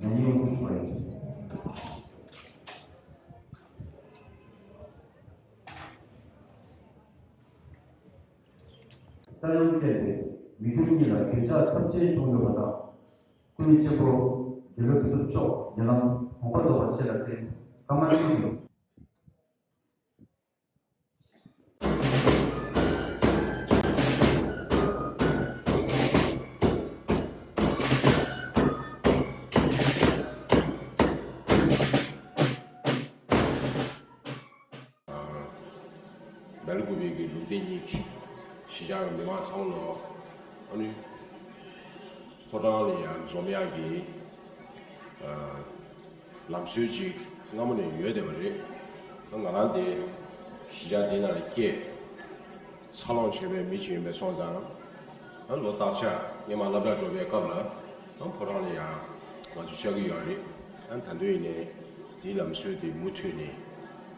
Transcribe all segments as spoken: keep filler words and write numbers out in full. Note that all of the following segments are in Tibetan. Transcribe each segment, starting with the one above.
ཉན་ཡོང་ཐུབ་ཞུ་བ་ཡིན། ས་ཡོམ་སྐད་དེ་མི་རྒྱུ་གཉིས་ལ་གྱོང་ཆག་ཚབས་ཆེན་བྱུང་ཡོད་པ་དང་། སྐུའི་གཅེན་པོ་དགེ་ལེགས་དོན་གྲུབ་མཆོག་ཉེ་ལམ་དགོངས་པ་རྫོགས་པ་བཅས་ལ་བརྟེན་སྐར་མ་གཅིག་གི་སྦེལ་ཀོབ་ཀྱི་ལུགས་བདེ་གཉིས་ཀྱི་གཞིས་ཆགས་མི་མང་ཚང་མ་ལོ། ཨ་ནི་ཕོ་བྲང་ལ་ཡང་འཛོམས་ཡག་གི་ཨ་ལམ་སྲོལ་ཅིག་སྔ་མོ་ནས་ཡོད་བསྡད་པ་རེད། ང་རང་དེ་གཞིས་ཆགས་འདི་ནང་ལ་སྐྱེས། འཚར་ལོངས་བྱས་པའི་མི་ཅིག་ཡིན་པའི་སོང་ཙང་། ཨ་ལོ་བདག་ཅག་སྔོན་མ་སློབ་གྲྭ་འགྲོ་བའི་སྐབས་ལ་ཨ་ཕོ་བྲང་ལ་ཡང་ང་ཚོ་ཆགས་ཀྱི་ཡོད་རེད། ཨ་ད་དུང་ཡིན་ནའི་དེའི་ལམ་སྲོལ་དེ་མུ་མཐུད་ནས་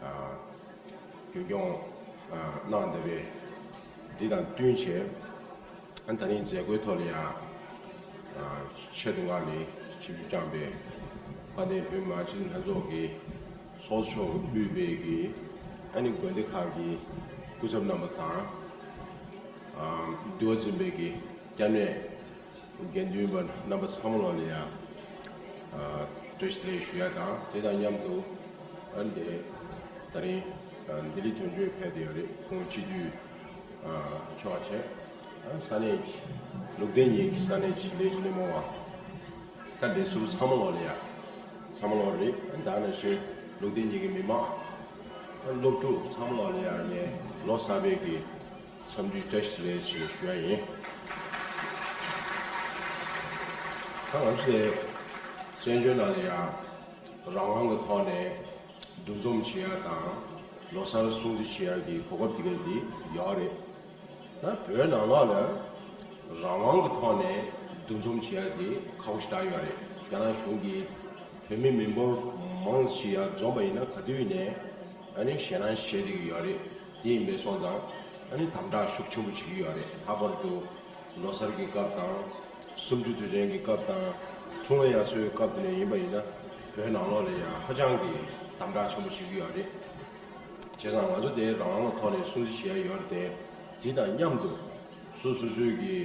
ཨ་རྒྱུན་སྐྱོང་ཨ་གནང་བསྡད་པའི་འདི་དང་བསྟུན་བྱས། ཨ་ད་རིང་མཛད་སྒོའི་ཐོག་ལ་ཡང་ཨ་ཆེད་དུ་མངགས་ནས་ཆིབས་བསྒྱུར་བསྐྱངས་པའི་དཔལ་ལྡན་བོད་མི་མང་སྤྱི་འཐུས་ལྷན་ཚོགས་ཀྱི་ཚོགས་གཙོ་མཆོག་དབུས་པའི་གི་ཨ་ནི་དགོན་སྡེ་ཁག་གི་སྐུ་ཚབ་རྣམ་པ་དང་། ཨ་འདུལ་བ་འཛིན་པའི་གི་སྐྱབས་གནས་དགེ་འདུན་པ་རྣམ་པ་ཚང་མ་ལ་ཡང་ཨ་བཀྲ་ཤིས་བདེ་ལེགས་ཞུ་ཡ་དང་། དེ་དང་མཉམ་དུ་ཨ་ནི་ད་རིང་ཨ་ལྡི་ལི་དོན་གཅོད་ཕེབས་བསྡད་ཡོད་རེད། ཁོང་སྤྱི་འཐུས་ཨ་མཆོག་བྱས། ཨ་ས་གནས་ཀྱི་ལུགས་བདེ་གཉིས་ཀྱི་ས་གནས་ཀྱི་ལས་བྱེད་སྣེ་མོ་བ། ད་ལས་ཟུར་ཚང་མ་ལོག་ལ་ཡ། ཚང་མ་ལོག་རེད། ད་ནང་བཞིན་ལུགས་བདེ་གཉིས་ཀྱི་མི་མང་། སློབ་ཕྲུག་ཚང་མ་ལོག་ལ་ཡ་ངས་ལོ་གསར་པའི་གི་འཚམས་འདྲི་བཀྲ་ཤིས་བདེ་ལེགས་ཞེས་ཞུ་ཡ་ཡིན། ད་ང་ཚོས་བཙན་བྱོལ་ནང་ལ་ཡ་རང་དབང་གི་ཐོག་ནས་འདུ་འཛོམས་བྱེད་ཡ་དང་ལོ་གསར་སྲུང་བརྩི་བྱེད་ཡ་གི་གོ་སྐབས་དེ་ག་དེ་ཡོད་རེད། ད་བོད་ནང་ལོགས་ལ་རང་དབང་གི་ཐོག་ནས་འདུ་འཛོམས་བྱེད་ཡ་དེ་ཁག་པོ་ཞེ་དྲག་ཡོད་རེད། རྒྱ་ནག་གཞུང་གིས་བོད་མི་མི་འབོར་མང་ཞིག་ཡར་འཛོམས་པ་ཡིན་ན་ག་དུས་ནས་ཨ་ནི་ཞེད་སྣང་བྱེད་བསྡད་ཀྱི་ཡོད་རེད། དེ་ཡིན་པའི་སོང་ཙང་ཨ་ནི་དམ་དྲག་ཤུགས་ཆེན་པོ་བྱེད་ཀྱི་ཡོད་རེད། ལྷག་པར་དུ་ལོ་གསར་གྱི་སྐབས་དང་། གསུམ་བཅུ་དུས་དྲན་གྱི་སྐབས་དང་། འཁྲུངས་ལྷ་དབྱར་གསོལ་སྐབས་དེ་ནས་ཡིན་པ་ཡིན་ན་བོད་ནང་ལོགས་ལ་ཡང་ཧ་ཅང་གི་དམ་དྲག་ཆེན་པོ་བྱེད་ཀྱི་ཡོད་རེད། བྱས་ཙང་ང་ཚོ་དེ་རང་དབང་གི་ཐོག་ནས་སྲུང་བརྩི་བྱེད་ཡ་ཡོད་རེད་དེ། དེ་དང་མཉམ་དུ་སོ་སོ་སོའི་གི་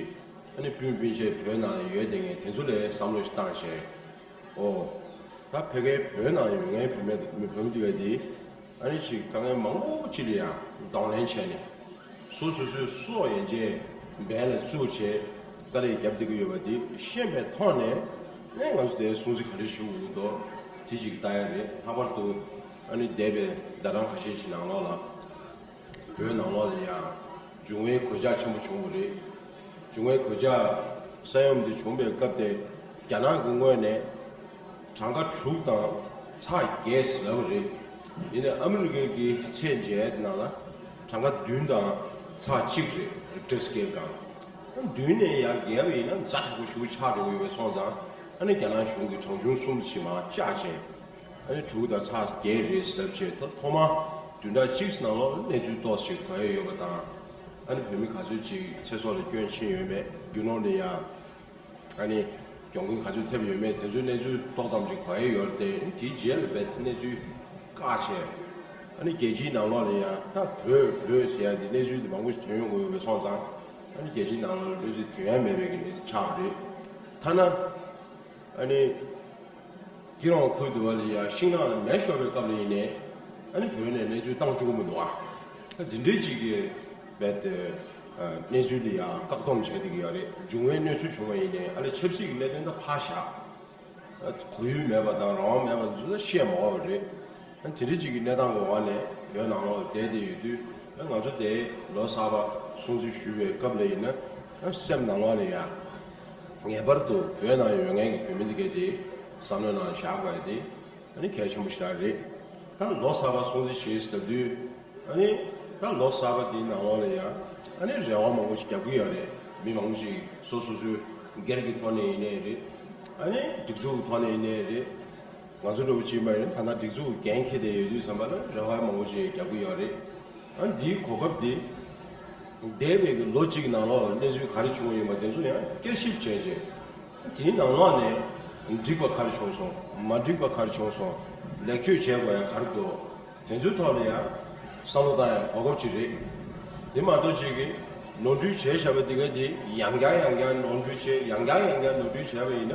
ཨ་ནི་སྤུན་སྤུན་མཆེད་བོད་ནང་ཡོད་དེ་ངས་དེ་ཚོ་ལ་བསམ་བློ་ཞིག་བཏང་བྱས། ཨོ། ད་ཕ་གིའི་བོད་ནང་ཡོད་མཁན་བུད་མེད་མི་བུ་མོ་དེ་ག་དེ་ཨ་ནི་ཞིག་དཀའ་ངལ་མང་པོ་ཅིག་ལ་ཡང་གདོང་ལེན་བྱས་ནས། སོ་སོ་སོའི་སྲོག་ཡན་ཆད་འབེན་ལ་བཙུགས་བྱས་དཀའ་ལས་བརྒྱབ་བསྡད་ཀྱི་ཡོད་པ་དེ་ཤེས་པའི་ཐོག་ནས་ནས་ང་ཚོ་དེའི་སྲུང་བརྩི་ག་རེ་ཞུ་དགོས་འདུག་དེ་ཅིག་ལྟ་ཡ་རེད། ལྷག་པར་དུ་ཨ་ནི་འདས་པའི་ཟླ་གྲངས་ཁ་ཤས་ཤིག་ནང་ལོགས་ལ་བོད་ནང་ལོགས་ལ་ཡང་འབྱུང་བའི་གོད་ཆག་ཆེན་པོ་བྱུང་བ་རེད། འབྱུང་བའི་གོད་ཆག་ས་ཡོམ་དེ་བྱུང་བའི་སྐབས་དེ་རྒྱ་ནག་གི་ངོས་ནས་གྲངས་ཀ་དྲུག་དང་ཚེག་བརྒྱད་ཟེར་བ་རེད། ཡིན་ནའི་ཨ་མི་རི་ཀའི་གི་ཚད་འཇལ་ནང་ལ་གྲངས་ཀ་བདུན་དང་ཚེག་གཅིག་རེད། རིག་ཊར་སི་ཀེལ་སྒང་། བདུན་ནས་ཡར་བརྒལ་བ་ཡིན་ན་ཛ་དྲག་པོ་ཞེ་པོ་ཆགས་འགྲོ་གི་ཡོད་པའི་སོང་ཙང་། ཨ་ནི་རྒྱ་ནག་གཞུང་གིས་གྲངས་ཆུང་གསུམ་ཞིག་མར་བཅག་བྱས། ཨ་ནི་དྲུག་དང་ཚེག་བརྒྱད་རེད་ཟེར་བྱས། ད་ཐོག་མ་བདུན་ཕྲག་གཅིག་ནང་ལོགས་གནས་ཚུལ་ཏོག་ཙམ་གོ་ཡ་ཡོད་པ་དང་། ཨ་ནི་བོད་མི་ག་ཚོད་ཅིག་ཚེ་སྲོག་ལ་སྐྱོན་ཕྱིན་ཡོད་མེད། རྒྱུ་ནོར་ལ་ཡ་ཨ་ནི་གྱོང་གུན་ག་ཚོད་ཐེབས་ཡོད་མེད། དེ་ཚོའི་གནས་ཚུལ་ཏོག་ཙམ་ཅིག་གོ་ཡ་ཡོད་རེད་དེ། དེའི་རྗེས་ལ་བས་གནས་ཚུལ་བཀག་བྱས། ཨ་ནི་རྒྱལ་སྤྱིའི་ནང་ལོགས་ལ་ཡ་ད་བོད་བོད་ཟེར་ཡ་དེ་གནས་ཚུལ་དེ་མང་པོ་ཞིག་ཐོན་ཡོང་གི་ཡོད་པའི་སོང་ཙང་། ཨ་ནི་རྒྱལ་སྤྱིའི་ནང་ལོགས་ལ་གནས་ཚུལ་ཐོན་ཡ་མེད་པའི་གི་གནས་ཚུལ་ཆགས་པ་རེད། ཐ་ན་ཨ་ནི་སྐྱིད་རོང་ཁུལ་དུ་བ་ལ་ཡ་ཤིང་ནགས་ལ་མེ་ཤོར་བའི་སྐབས་ལ་ཡིན་ནའི་ཨ་ནི་བོད་ནས་གནས་ཚུལ་བཏང་བཅུག་གི་མི་འདུག་ཨ། ད་འདི་འདྲའི་ཅིག་གི་བས་ཏེ་གནས་ཚུལ་ལ་ཡ་བཀག་སྡོམ་བྱས་བསྡད་ཀྱི་ཡོད་རེད། འབྱུང་བའི་གནོད་འཚེ་བྱུང་བ་ཡིན་ནའི་ཨ་ལེ་ཆབ་སྲིད་ཀྱི་གནད་དོན་ད་ཕར་བཞག་གོ་ཡུལ་མེད་པ་དང་རང་དབང་མེད་པ་ཚོ་ད་བཤད་མ་དགོས་པ་རེད། ཨ་དེ་འདྲའི་ཅིག་གི་གནས་སྟངས་ཀྱི་འོག་ནས་བོད་ནང་ལོགས་བསྡད་བསྡད་ཡོད་དུས། ཨ་ང་ཚོ་དེ་ལོ་གསར་པ་སྲུང་བརྩི་ཞུ་བའི་སྐབས་ལ་ཡིན་ན། ཨ་སེམས་ནང་ལོགས་ལ་ཡ་ངེས་པར་དུ་བོད་ནང་ཡོད་མཁན་གྱི་བོད་མི་འདི་གས་དེ་བསམ་བློའི་ནང་བཞག་དགོས་ཡ་དེ་ཨ་ནི་གལ་ཆེན་པོ་ཞེ་དྲག་རེད། ད་ལོ་གསར་པ་སྲུང་བརྩི་བྱེད་ཟེར་དུས། ཨ་ནི་ད་ལོ་གསར་པ་འདིའི་ནང་ལོགས་ལ་ཡ་ཨ་ནི་རེ་བ་མང་པོ་ཞིག་རྒྱག་གི་ཡོད་རེད། མི་མང་པོ་ཞིག་སོ་སོ་སོའི་སྒེར་གྱི་ཐོག་ནས་ཡིན་ནའི་རེད། ཨ་ནི་སྒྲིག་འཛུགས་ཀྱི་ཐོག་ནས་ཡིན་ནའི་རེད། ང་ཚོ་འདྲ་བོ་ཅིག་མ་ཡིན་ད་ལྟ་སྒྲིག་འཛུགས་འགན་འཁྱེར་བསྡད་ཡོད་དུས་ཙམ་པ་ལ་རེ་བ་མང་པོ་ཞིག་རྒྱག་གི་ཡོད་རེད། ཨ་འདིའི་གོ་སྐབས་འདི་འདས་པའི་གི་ལོ་གཅིག་ནང་ལོགས་ལ་གནས་ཚུལ་ག་རེ་བྱུང་བ་ཡིན་པ་དེ་ཚོ་ཡང་བསྐྱར་ཞིབ་བྱས་རྗེས། དེའི་ནང་ལོགས་ནས་ འགྲིག་པ་ག་རེ་བྱུང་སོང་། མ་འགྲིག་པ་ག་རེ་བྱུང་སོང་། ལེགས་བཅོས་བྱེད་དགོས་ཡ་ག་རེ་འདུག་དེ་ཚོའི་ཐོག་ལ་ཡང་བསམ་བློ་བཏང་ཡ་གོ་སྐབས་ཅིག་རེད། དེ་མ་གཏོགས་ཅིག་གི་ནོར་འཁྲུལ་བྱས་བཞག་པ་འདི་ག་དེ་ཡང་བསྐྱར་ཡང་བསྐྱར་ནོར་འཁྲུལ་བྱས། ཡང་བསྐྱར་ཡང་བསྐྱར་ནོར་འཁྲུལ་བྱས་པ་ཡིན་ན།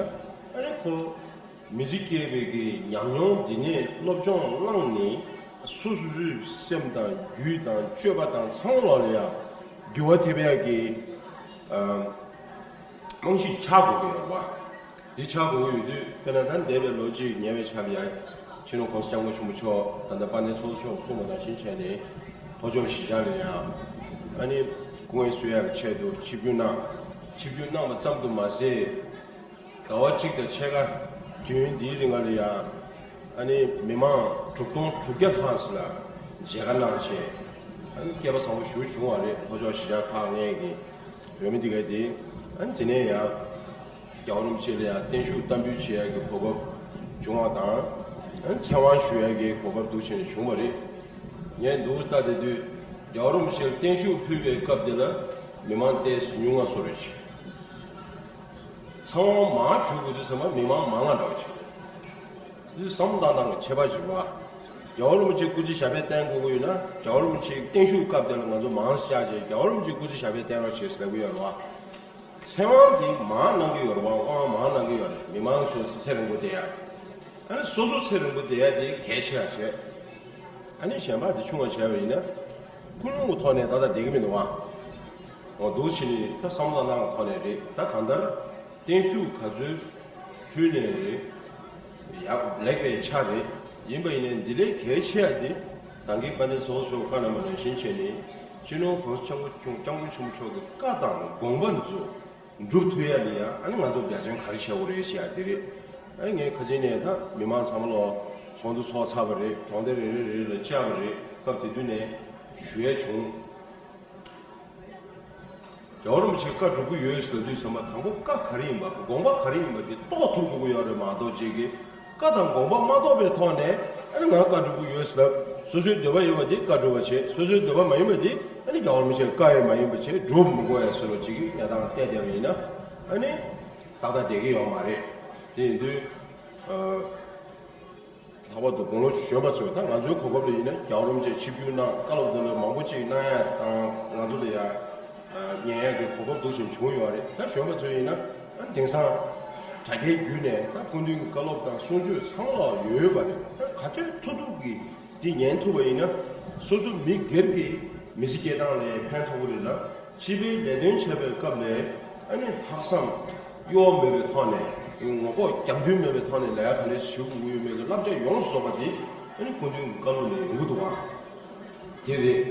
ཨ་ནི་ཁོ་མི་ཚེ་སྐྱེལ་བའི་གི་ཉམས་མྱོང་འདི་ནས་སློབ་སྦྱོང་བླངས་ནས། སོ་སོ་སོའི་སེམས་དང་རྒྱུད་དང་སྤྱོད་པ་དང་ཚང་མ་ལ་ཡང་འགྱུར་བ་ཐེབས་ཡ་གི་ཨ་རྨང་གཞི་ཆགས་དགོས་ཀྱི་ཡོད་རེད་བ། འདི་ཆགས་དགོས་ཀྱི་ཡོད་དུས། དཔེར་ན་ད་འདས་པའི་ལོ་གཅིག་ཉེ་བའི་ཆར་ལ་ཡ། སྤྱི་ནོར་༸གོང་ས་༸སྐྱབས་མགོན་ཆེན་པོ་མཆོག་ད་ལྟ་དཔལ་ལྡན་ཚོགས་གཙོ་མཆོག་གསུངས་པ་ནང་བཞིན་བྱས་ནས། ལྷོ་ཕྱོགས་གཞིས་ཆགས་ལ་ཡ་ཨ་ནི་སྐུ་ངལ་གསོ་ཡ་གི་ཆེད་དུ་ཆིབས་བསྒྱུར་གནང་། ཆིབས་བསྒྱུར་གནང་བ་ཙམ་དུ་མ་ཟད། ཟླ་བ་གཅིག་དང་ཕྱེད་ཀ་དུས་ཡུན་འདིའི་རིང་ལ་ཡ་ཨ་ནི་མི་མང་དྲུག་སྟོང་དྲུག་བརྒྱ་ལྷག་ཙམ་ལ་མཇལ་ཁ་གནང་བྱས། ཨ་ནི་སྐལ་པ་བཟང་པོ་ཞེ་པོ་བྱུང་བ་རེད། ལྷོ་ཕྱོགས་གཞིས་ཆགས་ཁག་ལྔའི་གི་བོད་མི་འདི་ག་དེ། ཨ་ནི་དེ་ནས་ཡང་རྒྱལ་བ་རིན་པོ་ཆེ་ལ་ཡང་བརྟན་བཞུགས་བསྟར་འབུལ་བྱེད་ཡ་གི་གོ་སྐབས་བྱུང་བ་དང་། ཨ་ནི་ཚེ་དབང་ཞུ་ཡ་གི་གོ་སྐབས་འདུག་བྱས་ནས་བྱུང་བ་རེད། ངས་འདུག་ལྟ་བསྡད་དུས། རྒྱལ་བ་རིན་པོ་ཆེར་བརྟན་བཞུགས་ཕུལ་བའི་སྐབས་དེ་ལ་མི་མང་ཏོག་ཙམ་ཉུང་ང་སོ་རེད་བྱས། ཚང་མ་མར་བཞུགས་དགོས་དུས་ཙམ་པ་མི་མང་མང་ང་འདྲ་བ་བྱས། འདི་བསམ་བློ་བཏང་སྟངས་ཀྱི་ཁྱད་པར་ཅིག་རེད་བ། རྒྱལ་བ་རིན་པོ་ཆེ་སྐུ་ཚེ་ཞབས་པད་བརྟན་དགོས་ཀྱི་ཡོད་ན། རྒྱལ་བ་རིན་པོ་ཆེའི་བརྟན་བཞུགས་སྐབས་དེ་ལ་ང་ཚོ་མང་ཙམ་བཅར་བྱས། རྒྱལ་བ་རིན་པོ་ཆེའི་སྐུ་ཚེ་ཞབས་པད་བརྟན་རོགས་བྱེད་ཟེར་ལབ་ཀྱི་ཡོད་རེད་བ། ཚེ་དབང་དེ་མར་གནང་གི་ཡོད་རེད་བ། དབང་མར་གནང་གི་ཡོད་རེད། མི་མང་ཚོ་ཚེ་རིང་པོ་བསྡད་ཡ། ཨ་ནི་སོ་སོ་ཚེ་རིང་པོ་བསྡད་ཡ་དེ་གལ་ཆེ་བ་བྱས། ཨ་ནི་གཞན་པ་དེ་ཆུང་བ་བྱས་པ་ཡིན་ན། ཀུན་སློང་གི་ཐོག་ནས་ད་ལྟ་བསྡད་ཀྱི་མི་འདུག་བ། འོ་འདུག་བྱས་ནས་ད་བསམ་བློ་གནང་བའི་ཐོག་ནས་རེད། ད་གང་ལྟར་བརྟན་བཞུགས་ག་ཚོད་ཕུལ་ནའི་རེད། ཡག་ལེགས་པའི་ཆ་རེད། ཡིན་པ་ཡིན་ནའི་འདི་ལས་གལ་ཆེ་བ་དེ། ད་གིན་དཔལ་ལྡན་ཚོགས་གཙོ་མཆོག་བཀའ་གནང་བ་ནང་བཞིན་བྱས་ནས། སྤྱི་ནོར་༸གོང་ས་༸སྐྱབས་མགོན་ཆེན་པོ་མཆོག་གི་བཀའ་དང་དགོངས་པ་འདི་ཚོ་སྒྲུབ་ཐུབ་ཡ་ལ་ཡ། ཨ་ནི་ང་ཚོ་འབད་བརྩོན་ག་རེ་བྱེད་དགོས་རེད་ཟེར་ཡ་དེ་རེད། ཨ་ནི་ངས་ཁ་སང་ནས་ད་མི་མང་ཚང་མ་ལ་ཚོགས་འདུ་ཚོགས་ཚར་བ་རེད། གྲོང་སྡེ་རེ་རེ་རེ་ལ་བཅར་བ་རེད། སྐབས་དེ་དུས་ནས་ཞུ་ཡ་བྱུང་། རྒྱལ་བ་རིན་པོ་ཆེ་བཀའ་སྒྲུབ་ཀྱི་ཡོད་ཟེར་དུས་ཙམ་པ། དང་པོ་བཀའ་ག་རེ་ཡིན་པ། དགོངས་པ་ག་རེ་ཡིན་པ་དེ་རྟོགས་ཐུབ་དགོས་ཀྱི་ཡོད་རེད་མ་གཏོགས། ཅིག་གིས་བཀའ་དང་དགོངས་པ་མ་རྟོགས་པའི་ཐོག་ནས། ཨ་ནི་ང་བཀའ་སྒྲུབ་ཀྱི་ཡོད་ཟེར་ལབ། སོ་སོའི་འདོད་པ་ཡོད་པ་དེ་བཀའ་སྒྲུབ་པ་བྱེད། སོ་སོའི་འདོད་པ་མ་ཡིན་པ་དེ། ཨ་ནི་རྒྱལ་བ་རིན་པོ་ཆེའི་བཀའ་ཡང་མ་ཡིན་པ་བྱས་སྒྲུབ་མི་དགོས་ཡ་བཟོ་འདྲ་ཅིག་གི་གནས་སྟངས་བལྟས་བསྡད་པ་ཡིན་ན། ཨ་ནི་ཏག་ཏག་བསྡད་ཀྱི་ཡོད་མ་རེད། དེ་ཡིན་དུས། ཨ། ལྷག་པར་དུ་དགུང་ལོ་གཞོན་པ་ཚོས། ད་ང་ཚོའི་གོ་སྐབས་ལ་ཡིན་ན་རྒྱལ་བ་རིན་པོ་ཆེ་ཆིབས་བསྒྱུར་གནང་། བཀའ་སློབ་འདི་ལ་མང་པོ་ཅིག་གནང་ཡ་དང་། ང་ཚོ་ལ་ཡ་ཉན་ཡ་གི་གོ་སྐབས་འདུག་བྱས་བྱུང་ཡོད་རེད། ད་གཞོན་པ་ཚོ་ཡིན་ན་དེང་སང་དྲ་རྒྱའི་བརྒྱུད་ནས་ད་སྐུ་མདུན་གྱི་བཀའ་སློབ་དང་གསུང་ཆོས་ཚང་མ་ལ་ཡོད་པ་རེད། ད་ག་ཚོད་ཐུབ་ཐུབ་ཀྱིས་འདི་ཉན་ཐུབ་པ་ཡིན་ན། སོ་སོ་མི་སྒེར་གྱི་མི་ཚེ་སྐྱེལ་སྟངས་ལ་ཕན་ཐོགས་ཀྱི་རེད་ལ། སྤྱི་པའི་ལས་དོན་བྱེད་པའི་སྐབས་ལ་ཨ་ནི་ལྷག་བསམ་གཡོ་བ་མེད་པའི་ཐོག་ནས། ངོ་ལྐོག་རྒྱབ་མདུན་མེད་པའི་ཐོག་ནས་ལས་ཀ་ག་འདྲ་ཞིག་བྱེད་དགོས་ཀྱི་ཡོད་མེད་ཀྱི་བསླབ་བྱ་ཡོངས་སུ་རྫོགས་པ་དེ། ཨ་ནི་སྐུ་མདུན་གྱི་བཀའ་སློབ་ནས་ཡོང་གི་འདུག་ཨང་། དེ་རེད།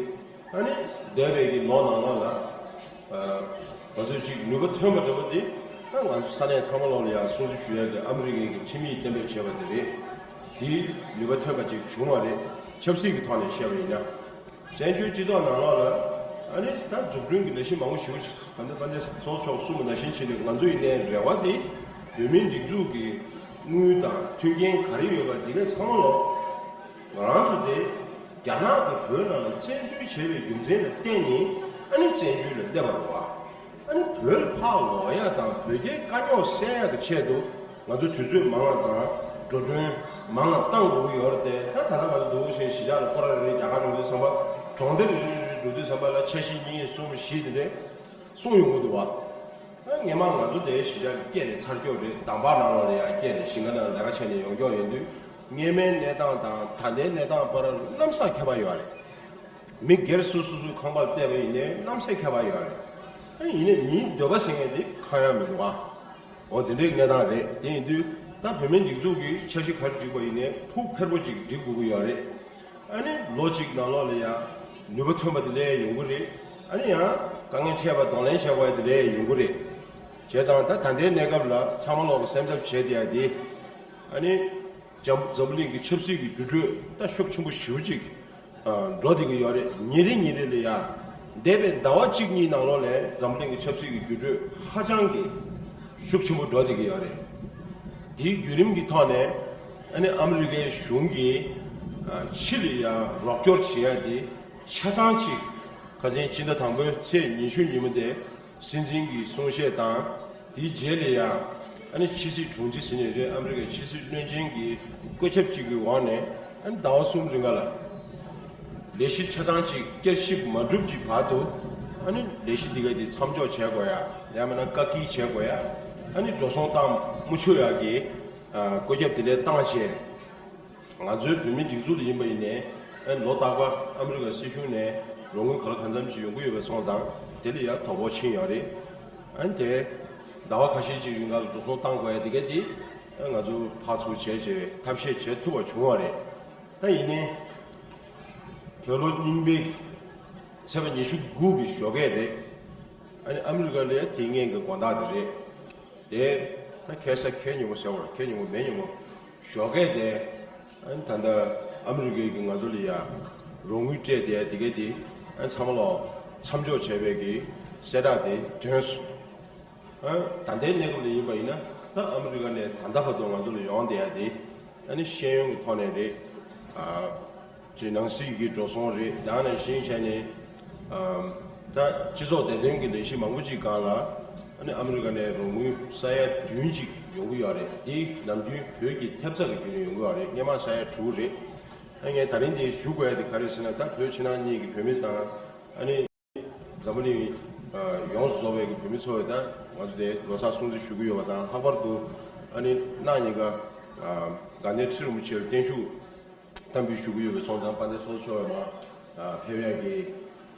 ཨ་ནི་འདས་པའི་གི་ལོ་ནང་ལོགས་ལ། ཨ། ང་ཚོས་ཅིག་ནུས་པ་ཐོན་པ་འདྲ་པོ་དེ། ད་ང་ཚོ་ས་གནས་ཚང་མ་ལོགས་ལ་ཡང་སྲུང་བརྩི་ཞུ་ཡ་གི་ཨ་མི་རི་ཀའི་གི་ཁྲིམས་ཡིག་གཏན་འབེབས་བྱས་པ་དེ་རེད། དེའི་ནུས་པ་ཐོན་པ་ཅིག་བྱུང་བ་རེད། ཆབ་སྲིད་ཀྱི་ཐོག་ནས་བཤད་པ་ཡིན་ན། བཙན་བྱོལ་སྤྱི་ཚོགས་ནང་ལོགས་ལ། ཨ་ནི་ད་འཛུགས་སྐྲུན་གྱི་ལས་གཞི་མང་པོ་ཞེ་པོ་ཅིག་ག་འདི་པ་འདི་ཚོགས་ཆོག་གསུངས་པ་ནང་བཞིན་བྱས་ནས། ང་ཚོ་ཡིན་ནའི་རེ་བ་དེ་བོད་མིའི་སྒྲིག་འཛུགས་ཀྱི་དངུལ་དང་མཐུན་རྐྱེན་ག་རེ་ཡོད་པ་འདི་གའི་ཚང་མ་ལོག་ང་རང་ཚོ་དེ་རྒྱ་ནག་གིས་བོད་ནང་ལ་བཙན་འཛུལ་བྱས་པའི་རྒྱུ་མཚན་ལ་བརྟེན་ནས། ཨ་ནི་བཙན་བྱོལ་ལ་སླེབས་པ་རེད་བ། ཨ་ནི་བོད་ལ་ཕར་ལོག་ཡ་དང་བོད་རྒྱའི་དཀའ་རྙོག་སེལ་ཡ་གི་ཆེད་དུ། ང་ཚོ་དུས་ཚོད་མང་བ་དང་འགྲོ་གྲོན་མང་བ་བཏང་དགོས་ཀྱི་ཡོད་རེད་དེ། ད་ད་ལྟ་ང་ཚོ་འདུག་བྱས་གཞིས་ཆགས་ལ་སྐོར་ར་རེ་རེ་རྒྱག་ག་འགྲོ་དུས་ཙམ་པ། གྲོང་སྡེ་རེ་རེ་རེ་རེ་འགྲོ་དུས་ཙམ་པ་ལ་ཆ་ཤས་གཉིས་གསུམ་བཞི་དེ་འདྲས་གསུངས་ཡོང་གི་འདུག་བ། ཨ། སྔན་མ་ང་ཚོ་དེ་གཞིས་ཆགས་ལ་སྐྱེས་ནས་འཚར་སྐྱོད་རེད། འདམ་བག་ནང་ལོགས་ལ་ཡ་སྐྱེས་ནས་ཞིང་ཁ་ནང་ལས་ཀ་བྱས་ནས་ཡོང་སྐྱོད་ཡོང་དུས། སྔན་མའི་གནས་སྟངས་དང་ད་ལྟའི་གནས་སྟངས་བར་གནམ་ས་ཁྱད་པར་ཡོད་རེད། མི་སྒེར་སུ་སོ་སོའི་ཁང་པར་བལྟས་པ་ཡིན་ནའི་གནམ་ས་ཁྱད་པར་ཡོད་རེད། ཨ། ཡིན་ནའི་མིའི་འདོད་པ་ཟེར་མཁན་དེ་ཁ་ཡ་མི་འདུག་ཨ། འོ་དེ་འདྲའི་གནས་སྟངས་རེད། དེ་ཡིན་དུས་ད་བོད་མིའི་སྒྲིག་འཛུགས་ཀྱི་འཆར་གཞི་ག་རེ་བསྒྲིགས་པ་ཡིན་ནའི་ཕུགས་འཕེར་པོ་ཅིག་སྒྲིག་དགོས་ཀྱི་ཡོད་རེད། ཨ་ནི་ལོ་གཅིག་ནང་ལོགས་ལ་ཡང་ནུས་པ་ཐོན་པ་དེ་ལས་ཡོང་གི་རེད། ཨ་ནི་ཡང་དཀའ་ངལ་འཕྲད་པ་གདོང་ལེན་བྱེད་དགོས་ཡ་དེ་ལས་ཡོང་གི་རེད། བྱས་ཙང་ད་ད་ལྟའི་གནས་སྐབས་ལ་ཚང་མ་ལོག་གི་སེམས་འཚབ་བྱས་བསྡད་ཡ་དེ། ཨ་ནི་འཛམ་འཛམ་བུ་གླིང་གི་ཆབ་སྲིད་ཀྱི་འགྱུར་འགྲོས་ད་ཤུགས་ཆེན་པོ་ཞེ་པོ་ཅིག་ཨ། འགྲོ་བསྡད་ཀྱི་ཡོད་རེད། ཉིན་རེ་ཉིན་རེ་ལ་ཡ། འདས་པའི་ཟླ་བ་གཅིག་གཉིས་ནང་ལོགས་ལ་འཛམ་བུ་གླིང་གི་ཆབ་སྲིད་ཀྱི་འགྱུར་འགྲོས་ཧ་ཅང་གི་ཤུགས་ཆེན་པོ་འགྲོ་བསྡད་ཀྱི་ཡོད་རེད། དེའི་བརྒྱུད་རིམ་གྱི་ཐོག་ནས། ཨ་ནི་ཨ་མི་རི་ཀའི་གཞུང་གིས་ཨ། ཕྱི་ལ་ཡ་རོགས་སྐྱོར་བྱེད་ཡ་དེ་ཆ་ཚང་ཅིག་ཁ་སང་ཕྱི་ཟླ་དང་པོའི་ཚེས་ཉི་ཤུ་ཉིན་མོ་དེ་སྲིད་འཛིན་གྱི་གསུང་བཤད་དང་། དེའི་རྗེས་ལ་ཡ་ ཨ་ནི་ཕྱི་སྲིད་དྲུང་ཆེ་ཟེར་ནས་རེད། ཨ་མི་རི་ཀའི་ཕྱི་སྲིད་བློན་ཆེན་གྱི་བཀོད་ཁྱབ་ཅིག་གི་འོག་ནས། ཨ་ནི་ཟླ་བ་གསུམ་རིང་ག་ལ་ལས་གཞི་ཆ་ཚང་ཅིག་བསྐྱར་ཞིབ་མ་གྲུབ་ཅིག་བར་དུ། ཨ་ནི་ལས་གཞི་འདི་ག་དེ་མཚམས་འཇོག་བྱས་དགོས་ཡ། ཡང་མིན་ན་བཀག་སྐྱིལ་བྱས་དགོས་ཡ། ཨ་ནི་འགྲོ་སོང་བཏང་མི་ཆོག་ཡ་གི་ཨ་བཀོད་ཁྱབ་དེ་ལས་བཏང་བྱས། ང་ཚོའི་བོད་མི་སྒྲིག་འཛུགས་ལ་ཡིན་པ་ཡིན་ནའི། ཨ་ལོ་རྟག་པར་ཨ་མི་རི་ཀ་སྲིད་གཞུང་ནས་རོགས་དངུལ་ག་ལ་གང་འཚམ་ཞིག་ཡོང་གི་ཡོད་པ་སོང་ཙང་། དེ་ལ་ཡང་དོ་ཕོག་ཕྱིན་ཡོད་རེད། ཨ་ནི་དེ་ཟླ་བ་ཁ་ཤས་ཅིག་རིང་ལ་འགྲོ་སོང་བཏང་དགོས་ཡ་དེ་ག་དེ། ཨ་ང་ཚོ་ཕར་ཚུར་བྱས་བྱས་ཐབས་ཤེས་བྱེད་ཐུབ་པ་བྱུང་བ་རེད། ད་ཡིན་ནའི་བོད་ལོ་རྙིང་པའི་ཚེས་པ་ཉི་ཤུ་དགུ་གི་ཞོགས་ཀས་རེད། ཨ་ནི་ཨ་མི་རི་ཀ་ལ་ཡ་དེ་སྔོན་གྱི་དགོང་དག་དེ་རེད། དེ་ད་ཁ་སང་ཁ་ཉིན་མོ་ཟེར་བ་རེད། ཁ་ཉིན་མོ་མེ་ཉིན་མོ་ཞོགས་ཀས་དེ། ཨ་ནི་ད་ལྟ་ཨ་མི་རི་ཀའི་གི་ང་ཚོ་ལ་ཡ་རོགས་དངུལ་སྤྲད་བསྡད་དེ་ག་དེ། ཨ་ནི་ཚང་མ་ལོ་མཚམས་འཇོག་བྱས་པའི་གི་གསལ་བསྒྲགས་དེ་ཐོན་སོང་། ཨ་ད་ལྟའི་གནས་སྐབས་ལ་ཡིན་པ་ཡིན་ན། ད་ཨ་མི་རི་ཀ་ནས་ད་ལྟ་བར་དུ་ང་ཚོ་ལ་ཡོང་བསྡད་ཡ་དེ། ཨ་ནི་ཤེས་ཡོན་གྱི་ཐོག་ནས་རེད། ཨ་ཅེས་ནང་སྲིད་ཀྱི་འགྲོ་སོང་རེད། དེ་ནང་བཞིན་བྱས་ནས། ཨ་ད་སྤྱི་ཚོགས་བདེ་དོན་གྱི་ལས་གཞི་མང་པོ་ཅིག་སྒང་ལ། ཨ་ནི་ཨ་མི་རི་ཀ་ནས་རོགས་དངུལ་ས་ཡ་བདུན་ཅིག་ཡོང་གི་ཡོད་རེད། དེ་ནམ་རྒྱུན་བོད་ཀྱི་ཐེབས་རྩ་གི་བརྒྱུད་ནས་ཡོང་གི་ཡོད་རེད། སྔོན་མ་ས་ཡ་དྲུག་རེད། ཨ་ངས་ད་རིང་འདི་ཞུ་དགོས་ཡ་དེ་ག་རེ་ཟེར་ན། ད་བོད་ཕྱི་ནང་གཉིས་ཀྱི་བོད་མི་དང་། ཨ་ནི་འཛམ་བུ་གླིང་ཨ་ཡོངས་སུ་རྫོགས་པའི་གི་བོད་མི་ཚོ་ཡི་ད་ང་ཚོ་དེ་ལོ་གསར་སྲུང་བརྩི་ཞུ་གི་ཡོད་པ་དང་། ལྷག་པར་དུ་ཨ་ནི་གནངས་ཉིན་ཀ་ཨ་དགའ་ལྡན་ཁྲི་རིན་པོ་ཆེར་བརྟན་བཞུགས་བསྟར་འབུལ་ཞུ་གི་ཡོད་པའི་སོང་ཙང་། དཔལ་ལྡན་ཚོགས་གཙོ་མཆོག་ཡང་མ་ཨ་ཕེབས་ཡག་གི་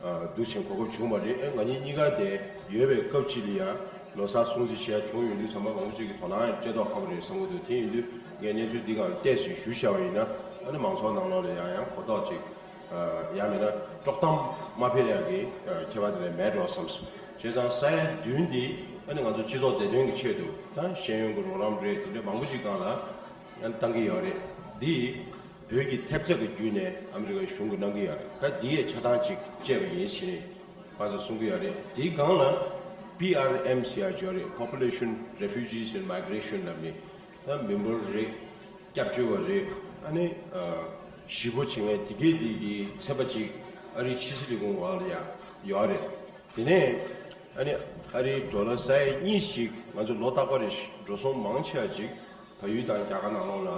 ཨ་འདུག་ཅིང་གོ་སྐབས་བྱུང་བ་རེད། ཨེ་ང་གཉིས་གཉིས་ཀ་དེ་ཡོད་པའི་སྐབས་ཅིག་ལ་ཡང་ལོ་གསར་སྲུང་བརྩི་བྱས་བྱུང་ཡོང་དུས་ཙམ་པ། མང་པོ་ཅིག་གི་དོ་སྣང་ཡང་སྤྲད་མདོག་ཁ་པོ་རེད་བསམ་གྱི་འདུག་དེ་ཡིན་དུས་ངས་གནས་ཚུལ་འདི་སྒང་ལ་ཏོག་ཙམ་ཞུ་བཞག་པ་ཡིན་ན། ཨ་ནི་མང་ཚོགས་ནང་ལོགས་ལ་ཡང་ཡང་གོ་རྟོགས་ཅིག་ཨ་ཡང་མིན་ན་དཀྲོག་གཏམ་མ་ཕེབས་ཡག་གི་ཨ་ཁྱད་པར་དེ་ལས་མེད་འགྲོ་བསམས་སོང་། བྱས་ཙང་ས་ཡ་བདུན་འདི་ཨ་ནི་ང་ཚོ་སྤྱི་ཚོགས་བདེ་དོན་གྱི་ཆེད་དུ། ད་ཤེས་ཡོན་གྱི་རོགས་རམ་རེད། དེ་འདྲ་མང་པོ་ཅིག་སྒང་ལ་ཨ་ནི་བཏང་གི་ཡོད་རེད། འདི་བོད་ཀྱི་ཐེབས་རྩ་གི་བརྒྱུད་ནས་ཨ་མི་རི་ཀའི་གཞུང་གིས་གནང་གི་ཡོད་རེད། ད་འདི་ཡས་ཆ་ཚང་ཅིག་བཅད་པ་ཡིན་ཕྱིན་ང་ཚོ་གསུང་གི་ཡོད་རེད། དེའི་སྒང་ལ་པི་ཨར་ཨེམ་ཟེར་ཡག་ཅིག་ཡོད་རེད། Population Refugees and Migration ལབ་ནས། ད་མི་འབོར་རེད། སྐྱབས་བཅོལ་བ་རེད། ཨ་ནི་ཨ་གཞིས་སྤོ་བྱེད་མཁན་དེ་གའི་དེ་གི་ཚན་པ་ཅིག་ཨ་རིའི་ཕྱི་སྲིད་ལས་ཁུངས་འོག་ལ་ཡང་ཡོད་རེད། དེ་ནས་ཨ་ནི་ཨ་རིའི་ཌོ་ལར་ས་ཡ་གཉིས་ཤིག་ང་ཚོ་ལོ་རྟག་པར་རེ་བཞིན་འགྲོ་སོང་མང་ཆེ་བ་ཅིག་བལ་ཡུལ་དང་རྒྱ་གར་ནང་ལོགས་ལ་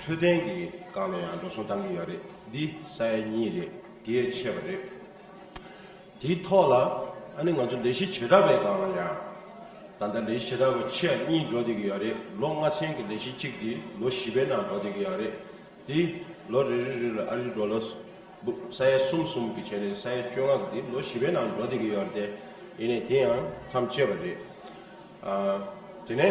འཕྲོད་བསྟེན་གྱི་སྒང་ལ་ཡང་འགྲོ་སོང་བཏང་གི་ཡོད་རེད། འདི་ས་ཡ་གཉིས་རེད། དེ་ཡས་ཆེ་བ་རེད། དེའི་ཐོག་ལ་ཨ་ནི་ང་ཚོ་ལས་གཞི་བྱེ་བྲག་པའི་སྒང་ལ་ཡང་། ད་ལྟ་ལས་གཞི་བྱེ་བྲག་པ་ཆེ་བ་གཉིས་འགྲོ་བསྡད་ཀྱི་ཡོད་རེད། ལོ་ལྔ་ཚན་གྱི་ལས་གཞི་གཅིག་དེ་ལོ་བཞི་པའི་ནང་འགྲོ་བསྡད་ཀྱི་ཡོད་རེད། དེ་ལོ་རེ་རེ་རེ་ལ་ཨ་རིའི་ཌོ་ལར་ས་ཡ་གསུམ་གསུམ་གྱི་བྱས་ནས་ས་ཡ་བཅོ་ལྔ་གི་དེ་ལོ་བཞི་པའི་ནང་འགྲོ་བསྡད་ཀྱི་ཡོད་རེད་དེ། ཡིན་ནའི་དེ་ཡང་མཚམས་བཅད་པ་རེད། ཨ་དེ་ནས་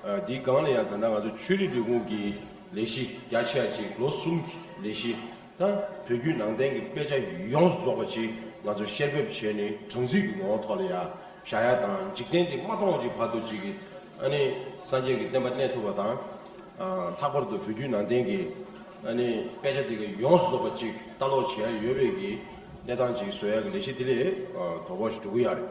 ཨ་འདིའི་སྒང་ལ་ཡང་ད་ལྟ་ང་ཚོ་ཆོས་རིག་ལས་ཁུངས་ཀྱི་ལས་གཞི་རྒྱ་ཆེ་བ་ཅིག་ལོ་གསུམ་གྱི་ལས་གཞི། ད་བོད་བརྒྱུད་ནང་བསྟན་གྱི་དཔེ་ཆ་ཡོངས་སུ་རྫོགས་པ་ཅིག་ང་ཚོ་བཤེར་འབེབས་བྱས་ནས་གྲངས་རྩིས་ཀྱི་ངོ་བོ་ཐོག་ལ་ཡང་བཞག་ཡ་དང་། འཇིག་རྟེན་འདི་མ་སྟོངས་ཀྱི་བར་དུ་ཅིག་གི་ཨ་ནི་སངས་རྒྱས་ཀྱི་བསྟན་པ་གནས་ཐུབ་པ་དང་། ཨ་ལྷག་པར་དུ་བོད་བརྒྱུད་ནང་བསྟན་གྱི་ཨ་ནི་དཔེ་ཆ་འདི་ག་ཡོངས་སུ་རྫོགས་པ་ཅིག་ལྟ་ཀློག་བྱེད་ཡ་ཡོད་པའི་གི་གནས་སྟངས་ཅིག་བཟོ་ཡ་གི་ལས་གཞི་དེ་ལས་ཨ་དོ་ཕོག་ཞིག་འགྲོ་གི་ཡོད་རེད།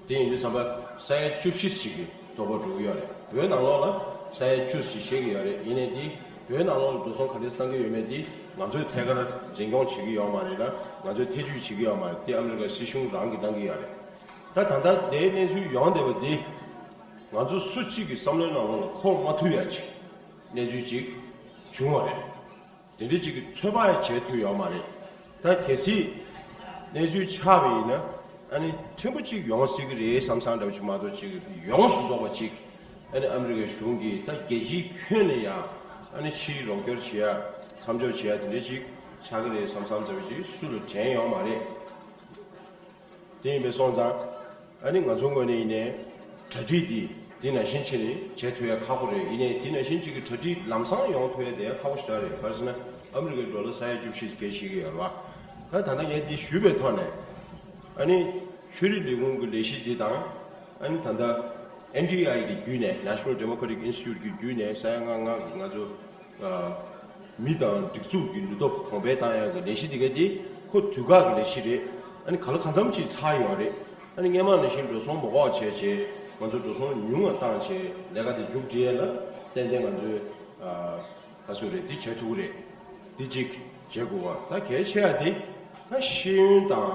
དེ་ཡིན་དུས་ཙམ་པ་ས་ཡ་བཅུ་བཞི་ཞིག་གི་དོ་ཕོག་འགྲོ་གི་ཡོད་རེད། བོད་ནང་ལོགས་ལ་ས་ཡ་བཅུ་ཞིག་བཤད་ཀྱི་ཡོད་རེད། ཡིན་ནའི་དེ་བོད་ནང་ལོགས་ལ་འགྲོ་སོང་ག་འདྲས་བཏང་གི་ཡོད་མེད་དེ་ང་ཚོས་ཐད་ཀར་འཛིན་སྐྱོང་བྱེད་ཀྱི་ཡོད་མ་རེད་ལ། ང་ཚོས་ཐེ་བྱུས་བྱེད་ཀྱི་ཡོད་མ་རེད། དེ་ཨ་མི་རི་ཀ་སྲིད་གཞུང་རང་གིས་གནང་གི་ཡོད་རེད། ད་ད་ལྟ་དེའི་གནས་ཚུལ་ཡོང་བསྡད་པ་འདི་ང་ཚོ་སུ་གཅིག་གི་བསམ་བློའི་ནང་ལོགས་ལ་འཁོར་མ་ཐུབ་ཡ་ཅིག་གནས་ཚུལ་ཅིག་བྱུང་བ་རེད། དེ་འདྲ་ཅིག་གི་ཚོད་དཔག་ཡང་བྱེད་ཐུབ་ཡོད་མ་རེད། ད་གལ་སྲིད་གནས་ཚུལ་ཆགས་པ་ཡིན་ན་ཨ་ནི་ཕྲན་བུ་ཅིག་ཡོང་སྲིད་ཀྱི་རེད་བསམ་བསམ་འདྲ་བོ་ཅིག་མ་གཏོགས། ཅིག་ཡོངས་སུ་རྫོགས་པ་ཅིག་ཨ་ནི་ཨ་མི་རི་ཀའི་གཞུང་གིས་ད་རྒྱལ་སྤྱིའི་ཁྱོན་ནས་ཡང་ཨ་ནི་ཕྱིའི་རོགས་སྐྱོར་བྱེད་ཡ། མཚམས་འཇོག་བྱེད་ཡ་དེ་འདྲ་ཅིག་ཆགས་ཀྱི་རེད་བསམ་བསམ་འདྲ་བོ་ཅིག་སུ་ལ་དྲན་ཡོད་མ་རེད། དེ་ཡིན་པས་སོང་ཙང་ཨ་ནི་ང་ཚོའི་ངོས་ནས་ཡིན་ནའི་གྲ་སྒྲིག་འདི་འདི་ནང་བཞིན་བྱས་ནས་བྱེད་ཐུབ་ཡ་ཁག་པོ་རེད། ཡིན་ནའི་འདི་ནང་བཞིན་ཅིག་གི་གྲ་སྒྲིག་ལམ་སང་ཡོང་ཐུབ་ཡ་དེ་ཡང་ཁག་པོ་ཞེ་དྲག་རེད། ག་རེ་ཟེར་ན་ཨ་མི་རི་ཀའི་ཌོ་ལར་ས་ཡ་བཅུ་བཞི་སྐད་བཤད་ཀྱི་ཡོད་རེད་བ། ད་ད་ལྟ་ངས་འདི་ཞུས་པའི་ཐོག་ནས་ཨ་ནི་ཆོས་རིག་ལས་ཁུངས་ཀྱི་ལས་གཞི་འདི་དང་། ཨ་ནི་ད་ལྟ་ཨེན་ཌི་ཨའི་གི་བརྒྱུད་ནས། National Democratic Institute གི་བརྒྱུད་ནས་ས་ཡ་ལྔ་ལྔ་གི་ང་ཚོ་ཨ་མི་དང་སྒྲིག་འཛུགས་ཀྱི་ནུས་སྟོབས་གོང་འཕེལ་བཏང་ཡག་གི་ལས་གཞི་འདི་ག་དེ་ཁོ་དུས་བཀག་གི་ལས་གཞི་རེད། ཨ་ནི་ག་ལ་གང་འཚམ་ཅིག་ཚར་ཡོད་རེད། ཨ་ནི་སྔོན་མ་ནང་བཞིན་འགྲོ་སོང་མ་འགོག་བྱས་བྱས་ང་ཚོ་འགྲོ་སོང་ཉུང་བ་བཏང་བྱས་ལས་ཀ་དེ་མཇུག་སྒྲིལ་ཡ་ལ་ཏན་ཏན་ང་ཚོས་ཨ་ག་ཚོད་རེད་འདི་བྱེད་ཐུབ་ཀྱི་རེད། འདི་གཅིག་བྱེད་དགོས་པ། ད་གལ་ཆེ་བ་དེ་ད་ཤེས་ཡོན་དང་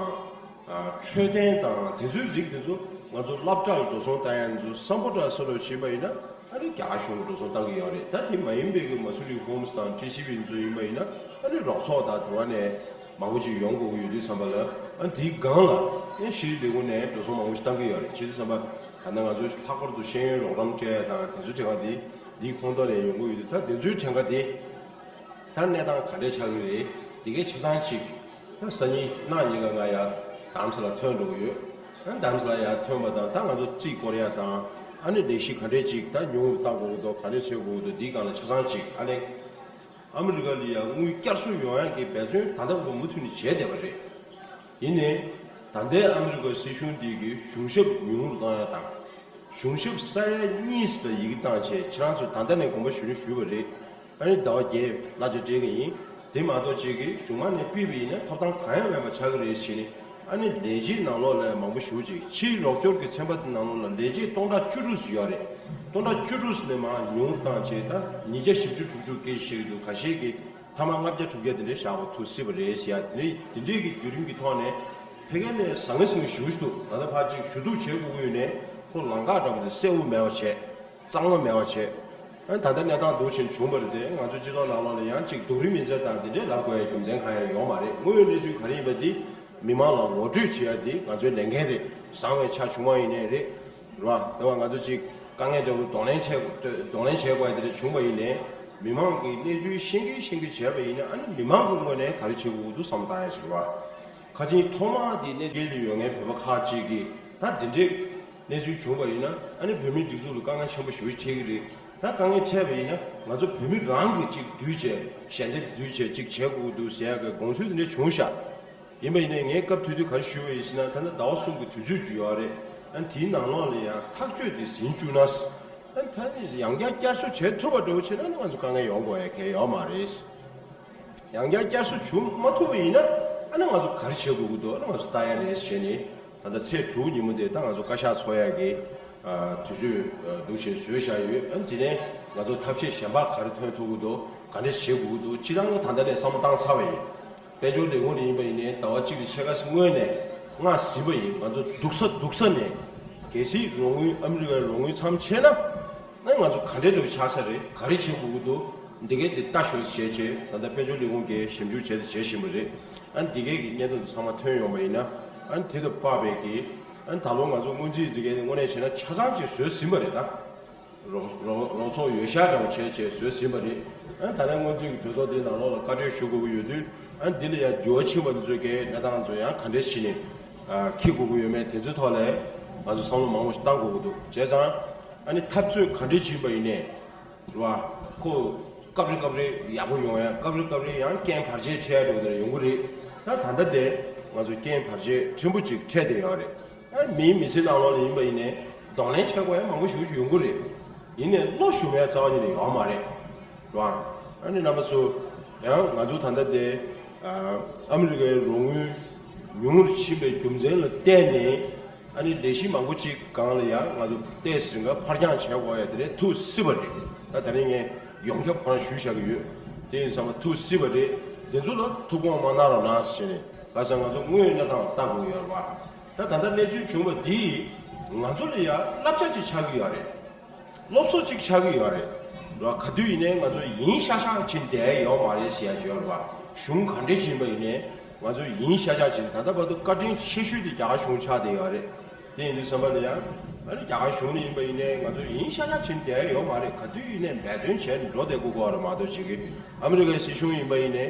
ཨ་འཕྲོད་བསྟེན་དང་དེ་ཚོའི་རིགས་དེ་ཚོ་ ང་ཚོ་སློབ་གྲྭར་འགྲོ་སོང་བཏང་ཡ་ཚོ་སམ་བྷོ་ཊ་སོགས་ལ་ཕྱིན་པ་ཡིན་ན་ཨ་ནི་རྒྱ་གར་གཞུང་གིས་འགྲོ་སོང་བཏང་གི་ཡོད་རེད། ད་དེ་མ་ཡིན་པའི་གི་མ་སུ་རི་ཧོམ་སི་དང་ཊི་སི་བི་ཚོ་ཡིན་པ་ཡིན་ན་ཨ་ནི་རོགས་ཚོགས་དང་དེ་བ་ནས་མང་པོ་ཅིག་ཡོང་དགོས་ཀྱི་ཡོད་དུས་ཙམ་པ་ལ་ཨ་ནི་དེའི་སྒང་ལ་ཨ་ནི་ཤེས་རིག་ལས་ཁུངས་ནས་འགྲོ་སོང་མང་པོ་ཞིག་བཏང་གི་ཡོད་རེད། བྱས་དུས་ཙམ་པ་ད་ནང་ང་ཚོ་ལྷག་པར་དུ་ཤེས་ཡོན་རོགས་རམ་སྤྲད་ཡ་དང་དེ་ཚོ་བྱེད་སྒང་དེ་འདིའི་ཁོངས་གཏོགས་ནས་ཡོང་གི་ཡོད་དུས་ད་དེ་ཚོའི་གྲངས་ཀ་དེ། ད་གནས་སྟངས་ག་འདྲས་ཆགས་ཀྱི་རེད། དེ་གའི་ཆ་ཚང་ཅིག་ད་སང་ཉིན་གནངས་ཉིན་ཀ་ང་ཡར་རྡ་རམ་ས་ལ་ཐོན་འགྲོ་གི་ཡོད། ཨ་རྡ་རམ་ས་ལ་ཡར་ཐོན་པ་དང་ད་ང་ཚོ་རྩིས་སྐོར་ཡ་དང་ཨ་ནི་ལས་གཞི་ག་འདྲས་ཅིག་ད་ཉུང་རུ་བཏང་དགོས་ཀྱི་འདུག་ག་འདྲས་བྱེད་དགོས་ཀྱི་འདུག་འདིའི་སྒང་ལ་ཆ་ཚང་ཅིག་ཨ་ལས། ཨ་མི་རི་ཀ་ལ་ཡ་དངུལ་བསྐྱར་གསོ་ཡོང་ཡ་གི་འབད་བརྩོན་ད་ལྟ་བར་དུ་མུ་མཐུད་ནས་བྱས་བསྡད་པ་རེད། ཡིན་ནའི། ད་ལྟའི་ཨ་མི་རི་ཀ་སྲིད་གཞུང་འདི་གི་གཞུང་ཞབས་ཉུང་རུ་བཏང་ཡ་དང་། གཞུང་ཞབས་ས་ཡ་གཉིས་ལ་ཡི་གེ་བཏང་བྱས་ཁྱེད་རང་ཚོས་ད་ལྟ་ནས་དགོངས་པ་ཞུ་ནི་ཞུས་པ་རེད། ཨ་ནི་ཟླ་བ་བརྒྱད་གླ་ཆ་སྤྲད་གི་ཡིན། དེ་མ་གཏོགས་ཅིག་གི་གཞུང་མང་ནས་ཕུལ་བ་ཡིན་ན་ཐོབ་ཐང་གང་ཡང་མེད་པ་ཆགས་ཀྱི་རེད་ཟེར་ནས་ཨ་ནི་ལས་བྱེད་ནང་ལོགས་ལ་མང་པོ་ཞེ་པོ་ཅིག་ཕྱིའི་རོགས་སྐྱོར་གྱི་ཚན་པ་དེ་ནང་ལོགས་ལ་ལས་བྱེད་སྟོང་ཕྲག་བཅུ་དྲུག་ཙམ་ཡོད་རེད། སྟོང་ཕྲག་བཅུ་དྲུག་ཙམ་ནས་མར་ཉུང་རུ་བཏང་བྱས་ད་ཉིས་བརྒྱ་བཞི་བཅུ་དྲུག་ཅུ་སྐད་ཆ་བཤད་ཀྱི་འདུག་ཁ་ཤས་ཀྱིས། ཐ་མ་ལྔ་བརྒྱ་དྲུག་བརྒྱ་དེ་འདྲའི་བཞག་པ་ཐུག་སྲིད་པ་རེད་ཟེར་ཡ་དེ་འདྲའི་དེ་འདྲའི་གི་བརྒྱུད་རིམ་གྱི་ཐོག་ནས་ཕ་གི་ནས་ཟང་ངེ་ཟིང་ངེ་ཞུ་ཞུ་འདུག་ད་ལྟ་ཕར་ཅིག་ཞུ་གཏུག་བྱེད་དགོས་ཀྱི་ཡོད་ནས་ཁོ་ལམ་ཁ་འདྲ་པོ་དེ་གསལ་པོ་མེད་པ་བྱས། གཙང་མ་མེད་པ་བྱས། ཨ་ད་ལྟ་གནས་སྟངས་འདུག་བཞིན་བྱུང་བ་རེད་དེ་ང་ཚོའི་སྤྱི་ཚོགས་ནང་ལོགས་ལ་ཡང་ཅིག་རྡོག་རིལ་མི་འཛད་དང་དེ་འདྲའི་ལབ་དགོས་ཡ་རྒྱུ་མཚན་གང་ཡང་ཡོད་མ་རེད། དངོས་ཡོད་གནས་ཚུལ་ག་རེ་ཡིན་པ་འདི་མི་མང་ལ་ངོ་སྤྲོད་བྱེད་ཡ་འདི་ང་ཚོའི་ལས་འགན་རེད། བཟང་བའི་ཆ་བྱུང་བ་ཡིན་ནའི་རེད། རེད་བ། དེ་བ་ང་ཚོ་ཅིག་དཀའ་ངལ་འདྲ་བོ་གདོང་ལེན་བྱེད་དགོས། གདོང་ལེན་བྱེད་དགོས་ཡ་དེ་འདྲ་བྱུང་བ་ཡིན་ནའི་མི་མང་གི་གནས་ཚུལ་ཤེས་ཀྱི་ཤེས་ཀྱི་བྱས་པ་ཡིན་ན་ཨ་ནི་མི་མང་གི་ངོས་ནས་ག་རེ་བྱེད་དགོས་ཀྱི་འདུག་བསམ་བཏང་ཡ་ཞིག་རེད་བ། ཁ་ཆེའི་ཐོག་མ་དེ་གནས་སྐྱེལ་དུ་ཡོད་མཁན་བོད་པ་ཁག་ཅིག་གིས་ད་དེ་འདྲའི་གནས་ཚུལ་བྱུང་བ་ཡིན་ན་ཨ་ནི་བོད་མིའི་སྒྲིག་འཛུགས་ལ་དཀའ་ངལ་ཆེན་པོ་ཞེ་པོ་ཅིག་འཕྲད་ཀྱི་རེད། ད་དཀའ་ངལ་འཕྲད་པ་ཡིན་ན་ང་ཚོ་བོད་མི་རང་གིས་ཅིག་བསྡུས་བྱས་ཞལ་འདེབས་བསྡུས་བྱས་ཅིག་བྱེད་དགོས་ཀྱི་འདུག་ཟེར་ཡ་གི་དགོངས་ཚུལ་དེ་འདྲ་བྱུང་ཤག་ཡིན་པ་ཡིན་ནའི་ངས་སྐབས་དེ་དུས་ག་རེ་ཞུས་པ་ཡིན་ཟེར་ན་ད་ལྟ་ཟླ་བ་གསུམ་གྱི་དུས་ཚོད་ཅིག་ཡོད་རེད། ཨ་ནི་དེའི་ནང་ལོགས་ལ་ཡང་ཐག་གཅོད་དེ་ཟིན་བཅུག་ན། ཨ་ནི་ད་ནི་ཡང་བསྐྱར་བསྐྱར་གསོ་བྱེད་ཐུབ་པ་འདྲ་བོ་བྱས་ན་ནི་ང་ཚོ་དཀའ་ངལ་ཡོང་དགོས་ཡ་གལ་ཡོད་མ་རེད། ཡང་བསྐྱར་བསྐྱར་གསོ་བྱུང་མ་ཐུབ་པ་ཡིན་ན་ཨ་ནི་ང་ཚོ་ག་རེ་བྱེད་དགོས་ཀྱི་འདུག་ཨ་ནི་ང་ཚོ་ལྟ་ཡ་རེད་ཟེར་ནས་ད་ལྟ་ཚེས་དྲུག་ཉིན་མོ་དེ་ད་ང་ཚོ་བཀའ་ཤག་ཚོགས་ཡ་གི་ཨ་དུས་ཚོད་ཨ་འདུག་བཞིན་བཟོས་བཞག་ཡོད། ཨ་ནི་དེ་ནས་ང་ཚོ་ཐབས་ཤེས་གཞན་པ་ག་རེ་འཐེན་ཐུབ་ཀྱི་འདུག་ག་འདྲ་བྱེད་དགོས་ཀྱི་འདུག་སྤྱིར་བཏང་གི་ད་ལྟ་ནས་བསམ་བློ་བཏང་ཚར་བ་ཡིན། དཔལ་འབྱོར་ལས་ཁུངས་ནས་ཡིན་པ་ཡིན་ནའི་ཟླ་བ་གཅིག་ལ་ཕྱེད་ཀ་ཙམ་སྔོན་ནས་སྔར་ཟིན་པ་ཡིན། ང་ཚོ་སྡུག་ས་སྡུག་ས་ནས་གལ་སྲིད་རོགས་དངུལ་ཨ་མི་རི་ཀའི་རོགས་དངུལ་མཚམས་ཆད་ན་ཨ་ང་ཚོ་ག་འདྲའི་འདྲ་བོ་ཆགས་ས་རེད། ག་རེ་བྱེད་དགོས་ཀྱི་འདུག་འདི་གའི་འདི་ལྟ་ཞོག་ཟེར་བྱས་བྱས་ད་ལྟ་དཔལ་འབྱོར་ལས་ཁུངས་ཀྱིས་ཞིབ་འཇུག་བྱས་ཏེ་བྱས་བཞིན་པ་རེད། ཨ་འདི་གའི་གི་བརྙན་ཐུང་འདི་ཚང་མ་ཐོན་ཡོང་པ་ཡིན་ན་ཨ་དེ་དང་དཔག་པའི་གི་ཨ་ད་ལོ་ང་ཚོ་སྔོན་རྩིས་འདི་གའི་དངོས་གནས་བྱས་ན་ཆ་ཚང་ཅིག་བཟོས་ཟིན་པ་རེད་ད། རོགས་རོགས་རོགས་ཚོགས་ཡོད་ཤག་འདྲ་བོ་བྱས་བྱས་བཟོས་ཟིན་པ་རེད། ཨ་ད་ནས་སྔོན་རྩིས་ཀྱི་གྲོས་ཚོགས་འདིའི་ནང་ལོགས་ལ་བཀའ་འཁྲོལ་ཞུ་དགོས་ཀྱི་ཡོད་དུས་ཨ་འདི་ལ་ཡང་འགྱུར་བ་ཕྱིན་པ་འདི་ཚོའི་གའི་གནས་སྟངས་ཚོ་ཡང་ག་འདྲས་བྱས་ནས་ཨ་འཁྱེར་དགོས་ཀྱི་ཡོད་མེད་དེ་ཚོའི་ཐོག་ལ་ང་ཚོ་བསམ་བློ་མང་པོ་ཞིག་བཏང་དགོས་ཀྱི་འདུག་བྱས་ཙང་ཨ་ནི་འཐབ་རྩོད་ག་འདྲས་ཕྱིན་པ་ཡིན་ནའི་རེད་བ། ཁོ་སྐབས་རེ་སྐབས་རེ་ཡག་པོ་ཡོང་ཡ་སྐབས་རེ་སྐབས་རེ་ཡང་རྐྱེན་བར་ཆད་འཕྲད་ཡ་འདྲ་བོ་དེ་འདྲ་ཡོང་གི་རེད། ད་ད་ལྟ་དེ་ང་ཚོ་རྐྱེན་བར་ཆད་ཕྲན་བུ་ཅིག་འཕྲད་བསྡད་ཡོད་རེད། ཨ་མིའི་མི་ཚེ་ནང་ལོགས་ལ་ཡིན་པ་ཡིན་ནའི་གདོང་ལེན་བྱེད་དགོས་ཡ་མང་པོ་ཞེ་པོ་ཅིག་ཡོང་གི་རེད། ཡིན་ནའི་བློ་ཞུམ་ཡ་རྩ་བ་ཉིད་ནས་ཡོད་མ་རེད། རེད་བ། ཨ་ནི་རྣམ་པ་ཚོ་ཡང་ང་ཚོ་ད་ལྟ་དེ་ཨ་མི་རི་ཀའི་རོགས་དངུལ་ཉུང་རུ་ཕྱིན་པའི་རྒྱུ་མཚན་ལ་བརྟེན་ནས་ཨ་ནི་ལས་གཞི་མང་པོ་ཅིག་སྒང་ལ་ཡང་ང་ཚོ་ཏོག་ཙམ་འཕར་འགྱངས་བྱེད་དགོས་ཡ་དེ་རེད་ཐུག་སྲིད་པ་རེད། ད་དེ་རིང་ངས་ཡོངས་ཁྱབ་གང་ཞུས་བཞག་གི་ཡོད། དེ་ཡིན་ཙང་མ་ཐུག་སྲིད་པ་རེད། དེ་ཚོ་ལ་ཐུགས་དགོངས་མ་གནང་རོགས་གནང་ཟེར་ནས་ག་ས་ང་ཚོ་དངོས་ཡོད་གནས་སྟངས་ལ་ལྟ་དགོས་ཀྱི་ཡོད་རེད་བ། ད་ད་ལྟ་གནས་ཚུལ་བྱུང་བ་འདིས་ང་ཚོ་ལ་ཡ་བསླབ་བྱ་ཅིག་ཆགས་ཀྱི་ཡོད་རེད། སློབ་གསོ་ཅིག་ཆགས་ཀྱི་ཡོད་རེད། ར་ག་དུས་ཡིན་ནའི་ང་ཚོ་ཡིན་ཤག་ཤག་བྱེད་བསྡད་ཡོད་མ་རེད་ཟེར་ཡ་ཅིག་ཡོད་རེད་བ། གཞུང་ག་འདྲས་བྱེད་པ་ཡིན་ནའི་ང་ཚོ་ཡིན་ཤག་ཤག་བྱེད་ད་ལྟ་བར་དུ་བཀའ་དྲིན་ཆེ་ཤོས་དེ་རྒྱ་གར་གཞུང་ཆགས་བསྡད་ཡོད་རེད། དེ་ཡིན་དུས་ཙམ་པ་ལ་ཡང་ཨ་ནི་རྒྱ་གར་གཞུང་ནས་ཡིན་པ་ཡིན་ནའི་ང་ཚོ་ཡིན་ཤག་ཤག་བྱེད་བསྡད་ཡོད་མ་རེད། ག་དུས་ཡིན་ནའི་འབད་བརྩོན་བྱས་ནས་འགྲོ་བསྡད་དགོས་ཀྱི་ཡོད་རེད་མ་གཏོགས་ཅིག་གི་ཨ་མི་རི་ཀའི་སྲིད་གཞུང་ཡིན་པ་ཡིན་ནའི་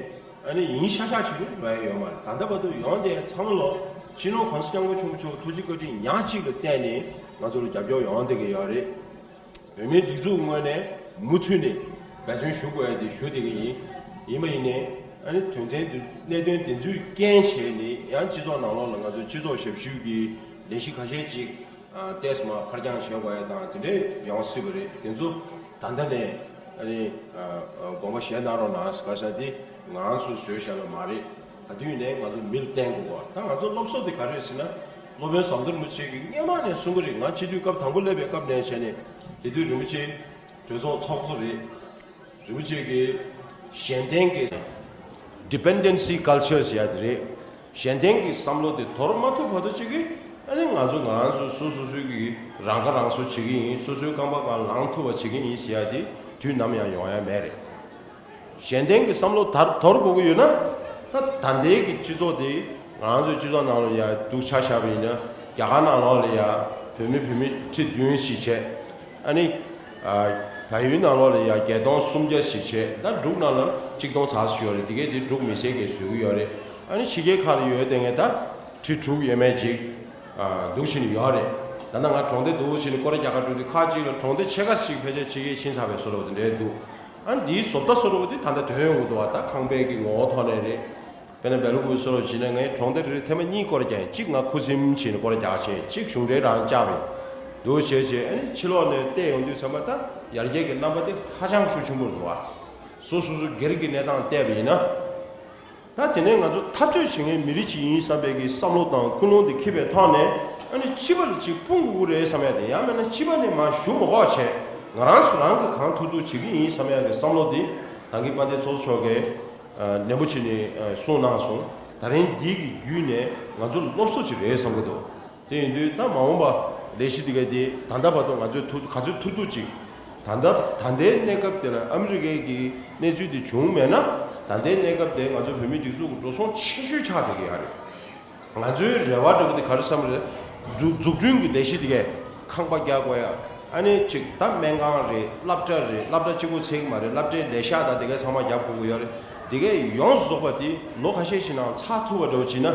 ཨ་ནི་ཡིན་ཤག་ཤག་བྱེད་ནས་འགྲོ་ཡ་ཡོད་མ་རེད། ད་ལྟ་བར་དུ་ཡོང་བསྡད་ཡ་ཚང་མ་ལོ་སྤྱི་ནོར་གོང་ས་སྐྱབས་མགོན་ཆེན་པོ་མཆོག་ཐུགས་རྗེ་བཀའ་དྲིན་ཉག་གཅིག་ལ་བརྟེན་ནས་ང་ཚོ་ལ་རྒྱབ་སྐྱོར་ཡོང་བསྡད་ཀྱི་ཡོད་རེད། བོད་མིའི་སྒྲིག་འཛུགས་ངོས་ནས་མུ་མཐུད་ནས་འབད་བརྩོན་ཞུ་དགོས་ཡ་དེ་ཞུ་བསྡད་ཀྱི་ཡིན། ཡིན་པ་ཡིན་ནའི་ཨ་ནི་དོན་ཚན་འདི་གནད་དོན་འདི་ཚོས་རྐྱེན་བྱས་ནས་ཡང་སྤྱི་ཚོགས་ནང་ལོགས་ལ་ང་ཚོའི་སྤྱི་ཚོགས་ཞབས་ཞུ་གི་ལས་གཞི་ཁ་ཤས་ཅིག་ཨ་ཏོག་ཙམ་མར་འཕར་འགྱངས་བྱེད་དགོས་ཡ་དང་དེ་འདྲས་ཡོང་སྲིད་པ་རེད། དེ་ཚོ་ད་ལྟ་ནས་ཨ་ནི་ཨ་ཨ་དགོངས་པ་བཞེས་གནང་རོགས་གནང་། ག་ས་འདི་ང་རང་ཚོས་བཟོས་བཞག་པ་མ་རེད། ག་དུས་ནས་ང་ཚོ་མི་ལ་བརྟེན་དགོས་པ། ད་ང་ཚོ་སློབ་གསོ་དེ་ག་རེ་རེད་ཟེར་ན་སློབ་དཔོན་ཟམ་གདོང་རིན་པོ་ཆེ་གིས་སྔོན་མ་ནས་གསུང་གི་རེད། ང་སྤྱི་འཐུས་སྐབས་དང་པོ་སླེབས་པའི་སྐབས་ནས་བྱས་ནས་དེ་དུས་རིན་པོ་ཆེ་གྲོས་ཚོགས་ཚོགས་གཙོ་རེད། རིན་པོ་ཆེ་གིས་གཞན་བརྟེན་གྱི་dependency culture ཟེར་ཡ་དེ་རེད། གཞན་བརྟེན་གྱི་བསམ་བློ་དེ་དོར་མ་ཐུབ་བར་དུ་ཅིག་གིས་ ཨ་ནི་ང་ཚོ་ང་རང་ཚོ་སོ་སོ་སོའི་གི་རང་ཁ་རང་གསོ་བྱེད་ཀྱི་ཡིན། སོ་སོའི་རྐང་པ་སྒང་ལངས་ཐུབ་པ་བྱེད་ཀྱི་ཡིན་ཟེར་ཡ་དེ་དུས་ནམ་ཡང་ཡོང་ཡ་མེད་རེད། གཞན་བརྟེན་གྱི་བསམ་བློ་དར་དོར་དགོས་ཀྱི་ཡོད་ན། ད་ད་ལྟའི་གི་སྤྱི་ཚོགས་དེ་ང་རང་ཚོའི་སྤྱི་ཚོགས་ནང་ལ་ཡ་འདུག་ཆ་བཞག་པ་ཡིན་ན། རྒྱ་གར་ནང་ལོགས་ལ་ཡ་བོད་མི་བུད་མེད་ཁྲི་བདུན་ཞིག་བྱས། ཨ་ནི་བལ་ཡུལ་ནང་ལོགས་ལ་ཡ་བརྒྱད་སྟོང་སུམ་བརྒྱ་ཞིག་བྱས། ད་འབྲུག་ནང་ལ་ཆིག་སྟོང་ཙམ་ཞིག་ཡོད་རེད། དེ་གས་དེ་འབྲུག་མི་སེར་གྱིས་བཟོས་ཀྱི་ཡོད་རེད། ཨ་ནི་ཕྱི་རྒྱལ་ཁག་ལ་ཡོད་དེ་ངས་ད་ཁྲི་དྲུག་ཡས་མས་ཅིག་འདུག་བྱས་ནས་ཡོད་རེད། ད་ལྟ་ང་གྲོང་སྡེ་འདུག་བྱས་ནས་སྐོར་ར་རྒྱག་ག་འགྲོ་དུས་ཁག་ཅིག་ལ་གྲོང་སྡེ་ཆེ་ཁག་ཞིག་ཕལ་ཆེར་ཕྱི་རྒྱལ་ཕྱིན་ཚར་བའི་བཟོ་འདྲ་བོ་དེ་འདྲས་འདུག་ཨ་ནི་འདིའི་བཟོ་ལྟ་བཟོ་འདྲ་བོ་དེ་ད་ལྟ་ཐོན་ཡོང་གི་འདུག་བ། ད་ཁང་པའི་གི་ངོ་བོ་ཐོག་ནས་རེད། དཔེར་ན་སྦེལ་ཀོབ་བཟོ་འདྲ་བྱས་ན་ངས་གྲོང་སྡེ་རེ་རེ་ཐེངས་མ་གཉིས་སྐོར་རྒྱག་ཡིན། གཅིག་ང་ཁུ་སིམ་བྱས་ནས་སྐོར་རྒྱག་བྱས། གཅིག་གཞུང་འབྲེལ་རང་བཅག་པའི་འདུག་བྱས་བྱས། ཨ་ནི་ཕྱི་ལོགས་ནས་བལྟས་ཡོང་དུས་ཚང་མ་ད་ཡར་རྒྱས་ཀྱི་རྣམ་པ་དེ་ཧ་ཅང་ཤུགས་ཆེན་པོ་རེད་བ། སོ་སོ་སོ་སྒེར་གྱི་གནས་སྟངས་བལྟས་པ་ཡིན་ན། ད་དེ་ནས་ང་ཚོ་འཐབ་རྩོད་བྱེད་མཁན་མི་རིགས་ཅིག་ཡིན་བསམ་པའི་གི་བསམ་བློ་དང་ཀུན་སློང་དེ་འཁྱེར་བའི་ཐོག་ནས། ཨ་ནི་སྤྱི་པ་ལ་ཅིག་སྤུངས་དགོས་ཀྱི་རེད་བསམ་ཡ་དེ། ཡང་མིན་ན་སྤྱི་པ་ནས་མར་ཞུ་མ་དགོས་བྱས། ང་རང་ཚོ་རང་གིས་གང་ཐུབ་ཐུབ་བྱེད་ཀྱི་ཡིན་བསམ་ཡ་གི་བསམ་བློ་དེ་ད་གིན་དཔལ་ལྡན་ཚོགས་གཙོ་མཆོག་གིས་ནན་པོ་བྱས་ནས་གསུངས་གནང་སོང་། ད་རིང་འདི་གི་བརྒྱུད་ནས་ང་ཚོ་སློབ་གསོ་ཅིག་རེད་བསམ་གྱི་འདུག་དེ་ཡིན་དུས་ད་མ་འོངས་པ་ལས་གཞི་འདི་ག་དེ་ད་ལྟ་བར་དུ་ང་ཚོས་ཐུབ་ག་ཚོད་ཐུབ་ཐུབ་ཅིག་ད་ལྟ་ད་ལྟའི་གནས་སྐབས་དེ་ལ་ཨ་མི་རི་ཀའི་གི་གནས་ཚུལ་འདི་བྱུང་མེད་ན། ད་ལྟའི་གནས་སྐབས་དེ་ང་ཚོ་བོད་མིའི་སྒྲིག་འཛུགས་ཀྱི་འགྲོ་སོང་ཆེ་ཤོས་ཆགས་བསྡད་ཀྱི་ཡོད་རེད། ང་ཚོའི་རེ་བ་འདྲ་པོ་དེ་ག་རེ་བསམ་རེད། འཛུགས་འཛུགས་སྐྲུན་གྱི་ལས་གཞི་དེ་གས་ཁང་པ་རྒྱག་དགོས་ཡ། ཨ་ནི་ཅིག་ད་སྨན་ཁང་རེད། སློབ་གྲྭ་རེད། སློབ་གྲྭ་གཅིག་པོ་ཚད་ཀྱི་མ་རེད། སློབ་གྲྭའི་ལས་ཤག་དང་དེ་གས་ཚང་མ་རྒྱབ་དགོས་ཀྱི་ཡོད་རེད། དེ་གས་ཡོངས་སུ་རྫོགས་པ་དེ་ལོ་ཁ་ཤས་ཤིག་ནང་ཚར་ཐུབ་པ་འདྲ་པོ་བྱས་ན།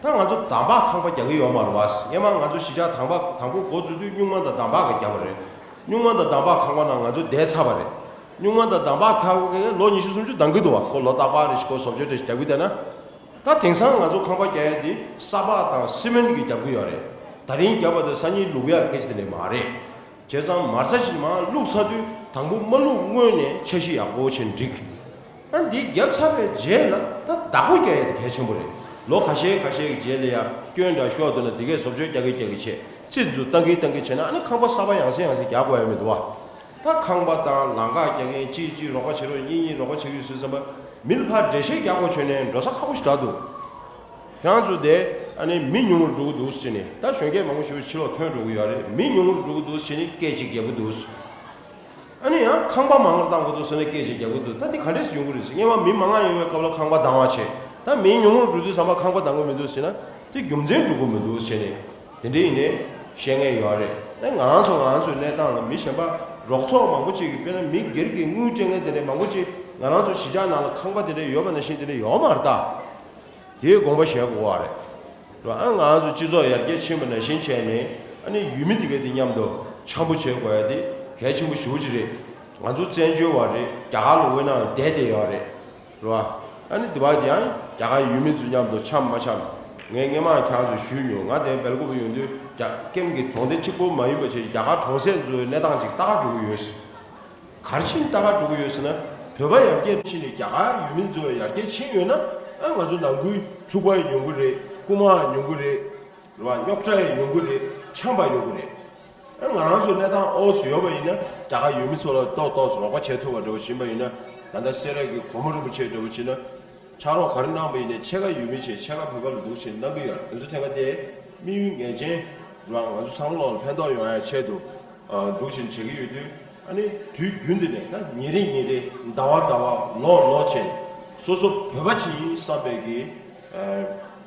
ད་ང་ཚོ་འདམ་བག་ཁང་པ་རྒྱག་གི་ཡོད་མ་རེད་བ། སྔོན་མ་ང་ཚོ་གཞིས་ཆགས་འདམ་བག་དང་པོ་འགོ་བཙུགས་དུས་སྨྱུག་མ་དང་འདམ་བག་གིས་རྒྱབ་པ་རེད། སྨྱུག་མ་དང་འདམ་བག་ཁང་པ་ནང་ང་ཚོ་བསྡད་ཚར་བ་རེད། སྨྱུག་མ་དང་འདམ་བག་ཁང་པ་གས་ལོ་ཉི་ཤུ་སུམ་ཅུ་ལྡང་གི་འདུག་བ། ཁོ་ལོ་རྟག་པར་རེ་ཞིག་ཁོ་བཟོ་བཅོས་རེ་ཞིག་རྒྱག་གི་བསྡད་ན། ད་དེང་སང་ང་ཚོ་ཁང་པ་རྒྱག་ཡ་དེ་ས་སྦག་དང་སི་མེན་གིས་རྒྱབ་གི་ཡོད་རེད། ད་རིང་རྒྱབ་པ་དེ་སང་ཉིན་བླུག་ཡ་སྐད་ཆ་དེ་འདྲ་མ་རེད། བྱས་ཙང་མ་རྩ་ཞིག་མར་བླུགས་ཚར་དུས་དང་པོ་མ་བླུགས་སྔོན་ནས་འཆར་གཞི་ཡག་པོ་བྱས་ནས་འགྲིག་ཨ་འདི་བརྒྱབ་ཚར་བའི་རྗེས་ལ་ད་བདག་པོ་རྒྱག་ཡ་དེ་གལ་ཆེན་པོ་རེད། ལོ་ཁ་ཤས་ཁ་ཤས་ཀྱི་རྗེས་ལ་ཡ་སྐྱོན་འདྲ་ཤོར་འདུག་ན་དེ་གས་བཟོ་བཅོས་རྒྱག་གི་རྒྱག་གི་བྱས། རྩིས་འཛུགས་བཏང་གི་བཏང་གི་བྱས་ན། ཨ་ནི་ཁང་པ་གསར་པ་ཡང་སེ་ཡང་སེ་རྒྱག་དགོས་ཡ་མི་འདུག་བ། ད་ཁང་པ་དང་ལམ་ཁ་རྒྱག་མཁན་གཅིག་གཅིག་རོགས་པ་བྱེད་རོགས། གཉིས་གཉིས་རོགས་པ་བྱེད་ཀྱི་ཡོད་ཟེར་བསམ་པ། མི་ལ་ཕར་འགྲེལ་བཤད་རྒྱག་དགོས་བྱུང་ནས་འགྲོ་ས་ཁག་པོ་ཞིག་རག་འདུག་ཁྱེད་རང་ཚོ་དེ་ཨ་ནི་མི་ཉུང་རུ་འགྲོ་གི་འདུག་ཟེར་ནས། ད་གཞོན་སྐྱེས་མང་པོ་ཞིག་ཕྱི་ལོགས་ཐོན་འགྲོ་གི་ཡོད་རེད། མི་ཉུང་རུ་འགྲོ་གི་འདུག་ཟེར་ནས་སྐད་ཅིག་རྒྱག་གི་འདུག་ཨ་ནི་ཡང་ཁང་པ་མང་རུ་བཏང་དགོས་འདུག་ཟེར་ནས་སྐད་ཅིག་རྒྱག་གི་འདུག་ད་དེ་ག་འདྲས་སེ་ཡོང་གི་རེད་ཟེར། སྔོན་མ་མི་མང་ང་ཡོང་བའི་སྐབས་ལ་ཁང་པ་ལྡང་བ་བྱས། ད་མི་ཉུང་རུ་འགྲོ་དུས་ཙམ་པ་ཁང་པ་ལྡང་གི་མི་འདུག་ཟེར་ན། དེ་རྒྱུ་མཚན་འགྲོ་གི་མི་འདུག་ཟེར་ནས། དེ་འདྲ་ཡིན་ནའི་བཤད་མཁན་ཡོད་རེད། ཨེ་ང་རང་ཚོ་ང་རང་ཚོའི་གནས་སྟངས་ལ་མི་གཞན་པ་རོགས་ཚོགས་མང་པོ་ཅིག་གིས། དཔེར་ན་མི་སྒེར་གྱི་དངུལ་སྤྲད་མཁན་དེ་འདྲ་མང་པོ་ཅིག་ང་རང་ཚོ་གཞིས་ཆགས་ནང་ལ་ཁང་པ་དེ་འདྲ་ཡོད་པ་ནང་བཞིན་དེ་འདྲ་ཡོད་མ་རེད་ད། དེའི་དགོངས་པ་བཞེས་དགོས་པ་རེད། རེད་བ། ཨ་ང་རང་ཚོ་སྤྱི་ཚོགས་ཡར་རྒྱས་ཕྱིན་པ་ནང་བཞིན་བྱས་ནས། ཨ་ནི་ཡུལ་མི་དེ་ག་དེ་མཉམ་དུ་འཆམ་པོ་བྱེད་དགོས་ཡ་དེ་གལ་ཆེན་པོ་ཞེ་པོ་ཅིག་རེད། ང་ཚོ་བཙན་བྱོལ་བ་རེད། རྒྱ་གར་ལ་དབེན་ནང་བསྡད་བསྡད་ཡོད་རེད། རེད་བ། ཨ་ནི་དེ་བ་དེ་ཡང་རྒྱ་གར་ཡུལ་མི་ཚོ་མཉམ་དུ་འཆམ་མ་འཆམ། ངས་སྔོན་མ་ཁྱེད་རང་ཚོ་ཞུས་མྱོང་། ང་དེ་སྦེལ་ཀོབ་ཡོང་དུས་རྒྱ་ཀེམ་གྱི་གྲོང་སྡེ་གཅིག་པོ་མ་ཡིན་པ་བྱས། རྒྱ་གར་གྲོང་གསེབ་ཚོའི་གནས་སྟངས་ཅིག་ལྟ་ག་འགྲོ་གི་ཡོད། ག་རེ་བྱས་ནས་ལྟ་ག་འགྲོ་གི་ཡོད་ཟེར་ན། བོད་པ་ཡར་རྒྱས་ཕྱིན་ནས་རྒྱ་གར་ཡུལ་མི་ཚོ་ཡར་རྒྱས་ཕྱིན་ཡོད་ན། ཨ་ང་ཚོ་ནང་ཁུལ་འཁྲུག་པ་ཡོང་གི་རེད། རྐུ་མ་ཡོང་གི་རེད། རེད་བ། རྙོག་དྲ་ཡང་ཡོང་གི་རེད། འཆམ་པ་ཡོང་གི་རེད། ཨ་ང་རང་ཚོ་གནས་སྟངས་འོག་སུ་ཡོད་པ་ཡིན་ན། རྒྱ་གར་ཡུལ་མི་ཚོ་ལ་ཏོག་ཏོག་རོགས་པ་བྱེད་ཐུབ་པ་འདྲ་བོ་ཕྱིན་པ་ཡིན་ན། ད་ལྟ་སེ་ར་གི་གོང་མ་རིན་པོ་ཆེ་འདྲ་བོ་ཕྱིན་ན། ཕྱག་རོགས་ག་རེ་གནང་པ་ཡིན་ནའི་ཕྱེད་ཀ་ཡུལ་མི་བྱས། ཕྱེད་ཀ་བོད་པ་ལ་འདུག་བྱས་གནང་གི་ཡོད་རེད། དེ་ཚོ་ཐད་ཀ་དེ་དམིགས་ཡུལ་ངེས་ཅན་རང་ང་ཚོ་བསམ་བློ་ལ་ཕན་ཐོགས་ཡོང་ཡ་ཆེད་དུ་འདུག་བྱས་བྱེད་ཀྱི་ཡོད་དུས། ཨ་ནི་དུས་རྒྱུན་དུ་ནས་ད་ཉིན་རེ་ཉིན་རེ། ཟླ་བ་ཟླ་བ། ལོ་ལོ་བྱས་ནས་སོ་སོ་བོད་པ་ཅིག་ཡིན་བསམ་པའི་གི་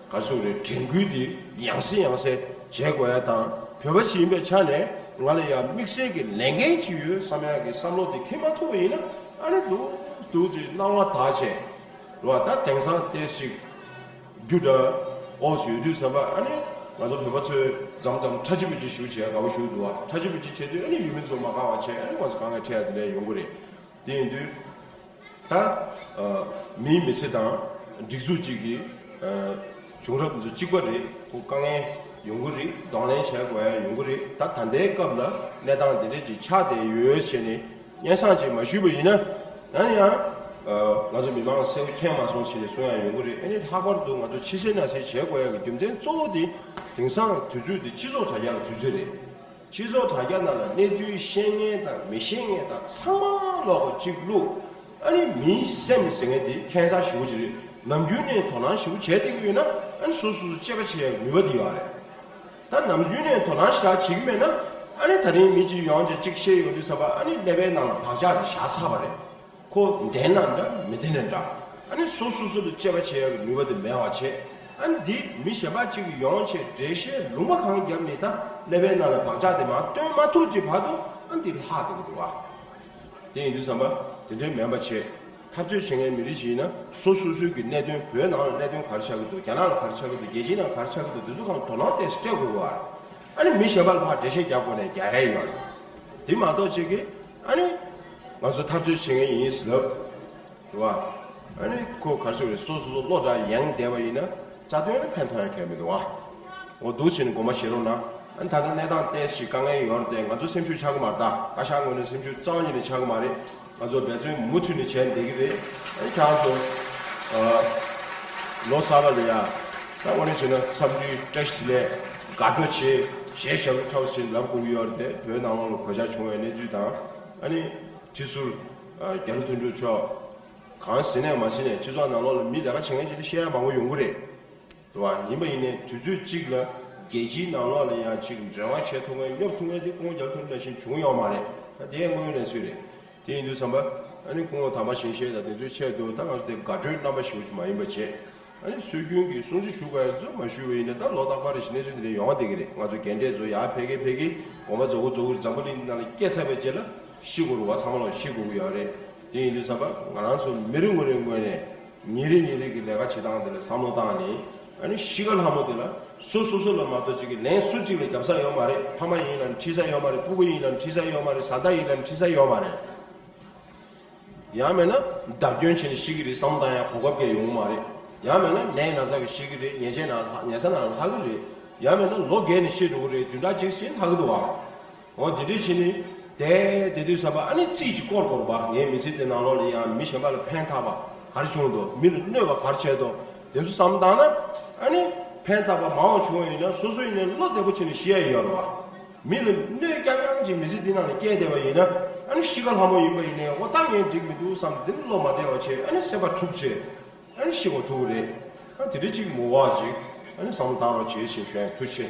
ག་རེ་ཟེར་དགོས་རེད། དྲན་སྐུལ་དེ་ཡང་སེ་ཡང་སེ་བྱེད་དགོས་ཡ་དང་། བོད་པ་ཞིག་ཡིན་པའི་ཆ་ནས་ང་ལ་ཡང་དམིགས་བསལ་གྱི་ལས་འགན་ཅིག་ཡོད་བསམ་ཡ་གི་བསམ་བློ་དེ་འཁྱེར་མ་ཐུབ་པ་ཡིན་ན། ཨ་ནི་འདུག་འདུག་ཅིག་སྣང་བ་དག་བྱས། རེད་བ། ད་དེང་སང་ཏོག་ཙམ་ཅིག་རྒྱུ་འདྲ་འོག་སུ་ཡོད་དུས་ཙམ་པ། ཨ་ནི་ང་ཚོ་བོད་པ་ཚོས་མཚམས་མཚམས་ཁྲ་ཆིལ་བུ་ཆིལ་ཞིག་བྱེད་ཡ་དགའ་པོ་ཞིག་འདུག་བ། ཁྲ་ཆིལ་བུ་ཆིལ་བྱེད་དུས་ཨ་ནི་ཡུལ་མི་ཚོ་མ་དགའ་བ་བྱས། ཨ་ནི་ང་ཚོ་དཀའ་ངལ་འཕྲད་ཡ་དེ་འདྲ་ཡོང་གི་རེད། དེ་ཡིན་དུས། ད་ཨ་མིའི་མི་ཚེ་དང་སྒྲིག་འཛུགས་གཅིག་གི་ཨ་བྱུང་རབས་དེ་ཚོ་གཅིག་པ་རེད། ཁོ་དཀའ་ངལ་ཡོང་གི་རེད། གདོང་ལེན་བྱེད་དགོས་ཡ་ཡོང་གི་རེད། ད་ད་ལྟའི་སྐབས་ལ་གནས་སྟངས་འདི་འདྲ་ཅིག་ཆགས་བསྡད་ཡོད་ཟེར་ནས་སྙན་སེང་ཅིག་མ་ཞུས་པ་ཡིན་ན། ད་ནི་ཡང་ཨ་ང་ཚོ་མི་མང་གསལ་པོ་མཁྱེན་མ་སོང་ཟེར་ནས་གསུང་ཡ་ཡོང་གི་རེད། ཨ་ནི་ལྷག་པར་དུ་ང་ཚོ་ཕྱི་གསལ་ནང་གསལ་བྱེད་དགོས་ཡ་གི་རྒྱུ་མཚན་གཙོ་བོ་དེ། དེང་སང་དུས་ཚོད་དེ་སྤྱི་ཚོགས་དྲ་རྒྱ་གི་དུས་ཚོད་རེད། སྤྱི་ཚོགས་དྲ་རྒྱ་ནང་ལ་གནས་ཚུལ་ཤེས་མཁན་དང་མི་ཤེས་མཁན་དང་ཚང་མ་ལོག་ག་གཅིག་བླུགས། ཨ་ནི་མིའི་སེམས་ཟེར་མཁན་དེ་ཁྱད་མཚར་ཞེ་པོ་ཅིག་རེད། ནམ་རྒྱུན་ནས་དོ་སྣང་ཞེ་པོ་བྱས་བསྡད་ཀྱི་ཡོད་ན། ཨ་ནི་སོ་སོ་སོ་དཔྱད་པ་བྱེད་ཡ་ནུས་པ་དེ་ཡོད་རེད། ད་ནམ་རྒྱུན་ནས་དོ་སྣང་ཞེ་དྲག་བྱེད་ཀྱི་མེད་ན། ཨ་ནི་ད་རིང་མི་གཅིག་ཡོང་བྱས་གཅིག་བཤད་ཡོང་དུས་ཙམ་པ། ཨ་ནི་ཀླད་པའི་ནང་ལ་བག་ཆགས་དེ་བཞག་ཚར་བ་རེད། ཁོ་བདེན་ན་འདྲ་མི་བདེན་ན་འདྲ། ཨ་ནི་སོ་སོ་སོ་ལ་དཔྱད་པ་བྱེད་ཡག་གི་ནུས་པ་དེ་མེད་པ་བྱས། ཨ་ནི་འདི་མི་གཞན་པ་གཅིག་ཡོང་བྱས་འགྲེལ་བཤད་ལུང་པ་གང་བརྒྱབ་ནས་ད་ཀླད་པའི་ནང་ལ་བག་ཆགས་དེ་མར་བཏོན་མ་ཐུབ་ཀྱི་བར་དུ། ཨ་ནི་འདི་ལྷག་བསྡད་ཀྱི་འདུག་བ། དེ་ཡིན་དུས་ཙམ་པ་དེ་འདྲའི་མེད་པ་བྱས། འཐབ་རྩོད་བྱེད་མཁན་མི་རིགས་ཤིག་ཡིན་ན། སོ་སོ་སོའི་གི་གནད་དོན། བོད་ནང་ལ་གནད་དོན་ག་རེ་ཆགས་ཀྱི་འདུག་རྒྱ་ནག་ལ་ག་རེ་ཆགས་ཀྱི་འདུག་རྒྱལ་སྤྱིའི་ནང་ག་རེ་ཆགས་ཀྱི་འདུག་འདི་ཚོ་གང་དོ་སྣང་ཏོག་ཙམ་སྤྲད་དགོས་པ། ཨ་ནི་མི་གཞན་པ་ལ་ཕར་འགྲེལ་བཤད་རྒྱག་དགོས་ནས་རྒྱག་ཡ་ཡོད་རེད། དེ་མ་གཏོགས་ཅིག་གིས་ཨ་ནི་ང་ཚོ་འཐབ་རྩོད་བྱེད་མཁན་ཡིན་ཟེར་ལབ། རེད་བ། ཨ་ནི་ཁོ་ག་རེ་ཟེར་དགོས་རེད། སོ་སོ་སོ་བློ་དྲག་ཡང་བསྡད་པ་ཡིན་ན། རྩ་དོན་ལ་ཕན་ཐོགས་ཡ་གང་ཡང་མི་འདུག་བ། འོ་འདུག་བྱས་ནས་དགོངས་པ་བཞེས་རོགས་གནང་། ཨ་ནི་ད་ལྟ་གནས་སྟངས་ཏོག་ཙམ་དཀའ་ངལ་ཡོད་རེད་དེ། ང་ཚོ་སེམས་ཤུགས་ཆག་གི་མ་རེད་ད། བཀའ་ཤག་ངོས་ནས་སེམས་ཤུགས་རྩ་བ་ཉིད་ནས་ཆག་གི་མ་རེད། ང་ཚོ་འབད་བརྩོན་མུ་མཐུད་ནས་བྱས་བསྡད་ཀྱི་རེད། ཨ་ནི་ཁྱེད་རང་ཚོ། ཨ། ལོ་གསར་པ་ལ་ཡ། ད་དངོས་གནས་བྱས་ན་འཚམས་འདྲི་བཀྲ་ཤིས་བདེ་ལེགས། དགའ་སྤྲོ་བྱེད། གཞས་ཞབས་བྲོ་འཁྲབ་ཟེར་ལབ་དགོས་ཀྱི་ཡོད་རེད་དེ། བོད་ནང་ལོགས་ལ་གོད་ཆག་བྱུང་བའི་གནས་ཚུལ་དང་། ཨ་ནི་ཁྲི་ཟུར། ཨ། རྒྱ་རི་དོན་གྲུབ་མཆོག་གང་ཟེར་ནས་མ་ཟེར་ནས་སྤྱི་ཚོགས་ནང་ལོགས་ལ་མི་ལས་ཀ་བྱེད་མཁན་ཞིག་ལ་བཤད་ཡ་མང་པོ་ཡོང་གི་རེད། རེད་བ། ཡིན་པ་ཡིན་ནའི་དུས་ཚོད་གཅིག་ལ་རྒྱལ་སྤྱིའི་ནང་ལོགས་ལ་ཡང་ཅིག་འབྲེལ་བ་བྱེད་ཐུབ་མཁན། སླེབས་ཐུབ་མཁན་དེ་སྐུ་ངོ་རྒྱ་རི་དོན་གྲུབ་ནང་བཞིན་བྱུང་ཡོད་མ་རེད། ད་དེ་དངོས་ཡོད་གནས་ཚུལ་རེད། དེ་ཡིན་དུས་ཙམ་པ། ཨ་ནི་སྐུ་ངོ་དམ་པ་ཞིང་གཤེགས་དང་དེ་ཚོའི་ཆེད་དུ་ད་ང་ཚོ་དེ་དགའ་སྤྲོའི་རྣམ་པ་ཞེ་པོ་ཅིག་མ་ཡིན་པ་བྱས། ཨ་ནི་སྲོལ་རྒྱུན་གྱི་སྲུང་བརྩི་ཞུ་དགོས་ཡ་ཚོ་མ་ཞུས་པ་ཡིན་ན། ད་ལོ་རྟག་པར་རེ་བཞིན་གནས་ཚུལ་དེ་འདྲ་ཡོང་བ་བསྡད་ཀྱི་རེད། ང་ཚོ་རྒན་གྲས་ཚོ་ཡར་ཕེབས་ཀྱི་ཕེབས་ཀྱི། དགོངས་པ་རྫོགས་ཀྱི་རྫོགས་ཀྱི། འཛམ་བུ་གླིང་འདི་ནང་ལ་སྐྱེས་ཚར་བའི་རྗེས་ལ་ཤི་དགོས་རེད་བ། ཚང་མ་ལ་ཤི་དགོས་ཀྱི་ཡོད་རེད། དེ་ཡིན་དུས་ཙམ་པ་ང་རང་ཚོ་མི་རེ་ངོ་རེའི་ངོས་ནས། ཉིན་རེ་ཉིན་རེ་གི་ལས་ཀ་བྱེད་སྟངས་དེ་ལ་བསམ་བློ་བཏང་ནས། ཨ་ནི་གཤིས་ཀ་ལྷ་མོ་དེ་ལ་སོ་སོ་སོ་ལ་མ་གཏོགས་ཅིག་གི་ལན་སུ་གཅིག་ལ་རྒྱབ་ས་ཡོད་མ་རེད། ཕ་མ་ཡིན་ལབ་ནས་ཁྲིད་ས་ཡོད་མ་རེད། སྤུ་གུ་ཡིན་ལབ་ནས་ཁྲིད་ས་ཡོད་མ་རེད། བཟའ་ཟླ་ཡིན་ལབ་ནས་ཁྲིད་ས་ཡོད་མ་རེད། ཡང་མེད་ན་བརྡབ་སྐྱོན་བྱས་ནས་ཤི་གི་རེད། བསམ་བློ་བཏང་ཡ་གོ་སྐབས་ཀྱང་ཡོང་གི་མ་རེད། ཡང་མེད་ན་ནད་ན་ཚ་གིས་ཤི་གི་རེད། ཉལ་ཆས་ནང་ལ་ལྷག་ཉལ་ས་ནང་ལ་ལྷག་གི་རེད། ཡང་མེད་ན་ལོ་རྒས་ནས་ཤི་འགྲོ་གི་རེད། བདུན་ཕྲག་གཅིག་ཕྱིན་ལྷག་གི་འདུག་བ། འོ་དེ་འདྲས་བྱས་ནས་བསྡད་བསྡད་དུས་ཙམ་པ། ཨ་ནི་རྩིས་ཅིག་བསྐོར་དགོས་རེད་པ། ངའི་མི་ཚེ་འདི་ནང་ལོགས་ལ་ཡང་མི་གཞན་པ་ལ་ཕན་ཐོགས་པ་ག་རེ་བྱུང་འདུག་མི་ལ་གནོད་པ་ག་རེ་བྱས་འདུག་དེ་ཚོ་བསམ་བློ་བཏང་ན། ཨ་ནི་ཕན་ཐོགས་པ་མང་བ་བྱུང་བ་ཡིན་ན། སོ་སོ་ཡིན་ན་བློ་བདེ་པོ་བྱས་ནས་ཤི་ཡ་ཡོད་རེད་པ། མི་ལ་གནོད་རྐྱང་རྐྱང་ཅིག་མི་ཚེ་འདི་ནང་ལ་སྐྱེལ་བསྡད་པ་ཡིན་ན། ཨ་ནི་གཤིས་ཀ་ལྷ་མོ་ཡིན་པ་ཡིན་ནའི། འོ་ད་ངས་འགྲིག་མི་འདུག་བསམ་སྟེ་བློ་མ་བདེ་བ་བྱས། ཨ་ནི་སེམས་པ་འཁྲུག་བྱས། ཨ་ནི་ཤི་དགོས་ཐུག་གི་རེད། ཨ་དེ་འདྲ་ཅིག་མི་དགོས་པ་ཅིག་ཨ་ནི་བསམ་བློ་བཏང་རོགས་བྱེད་ཅེས་ཞུ་ཡ། ཐུགས་རྗེ་ཆེ།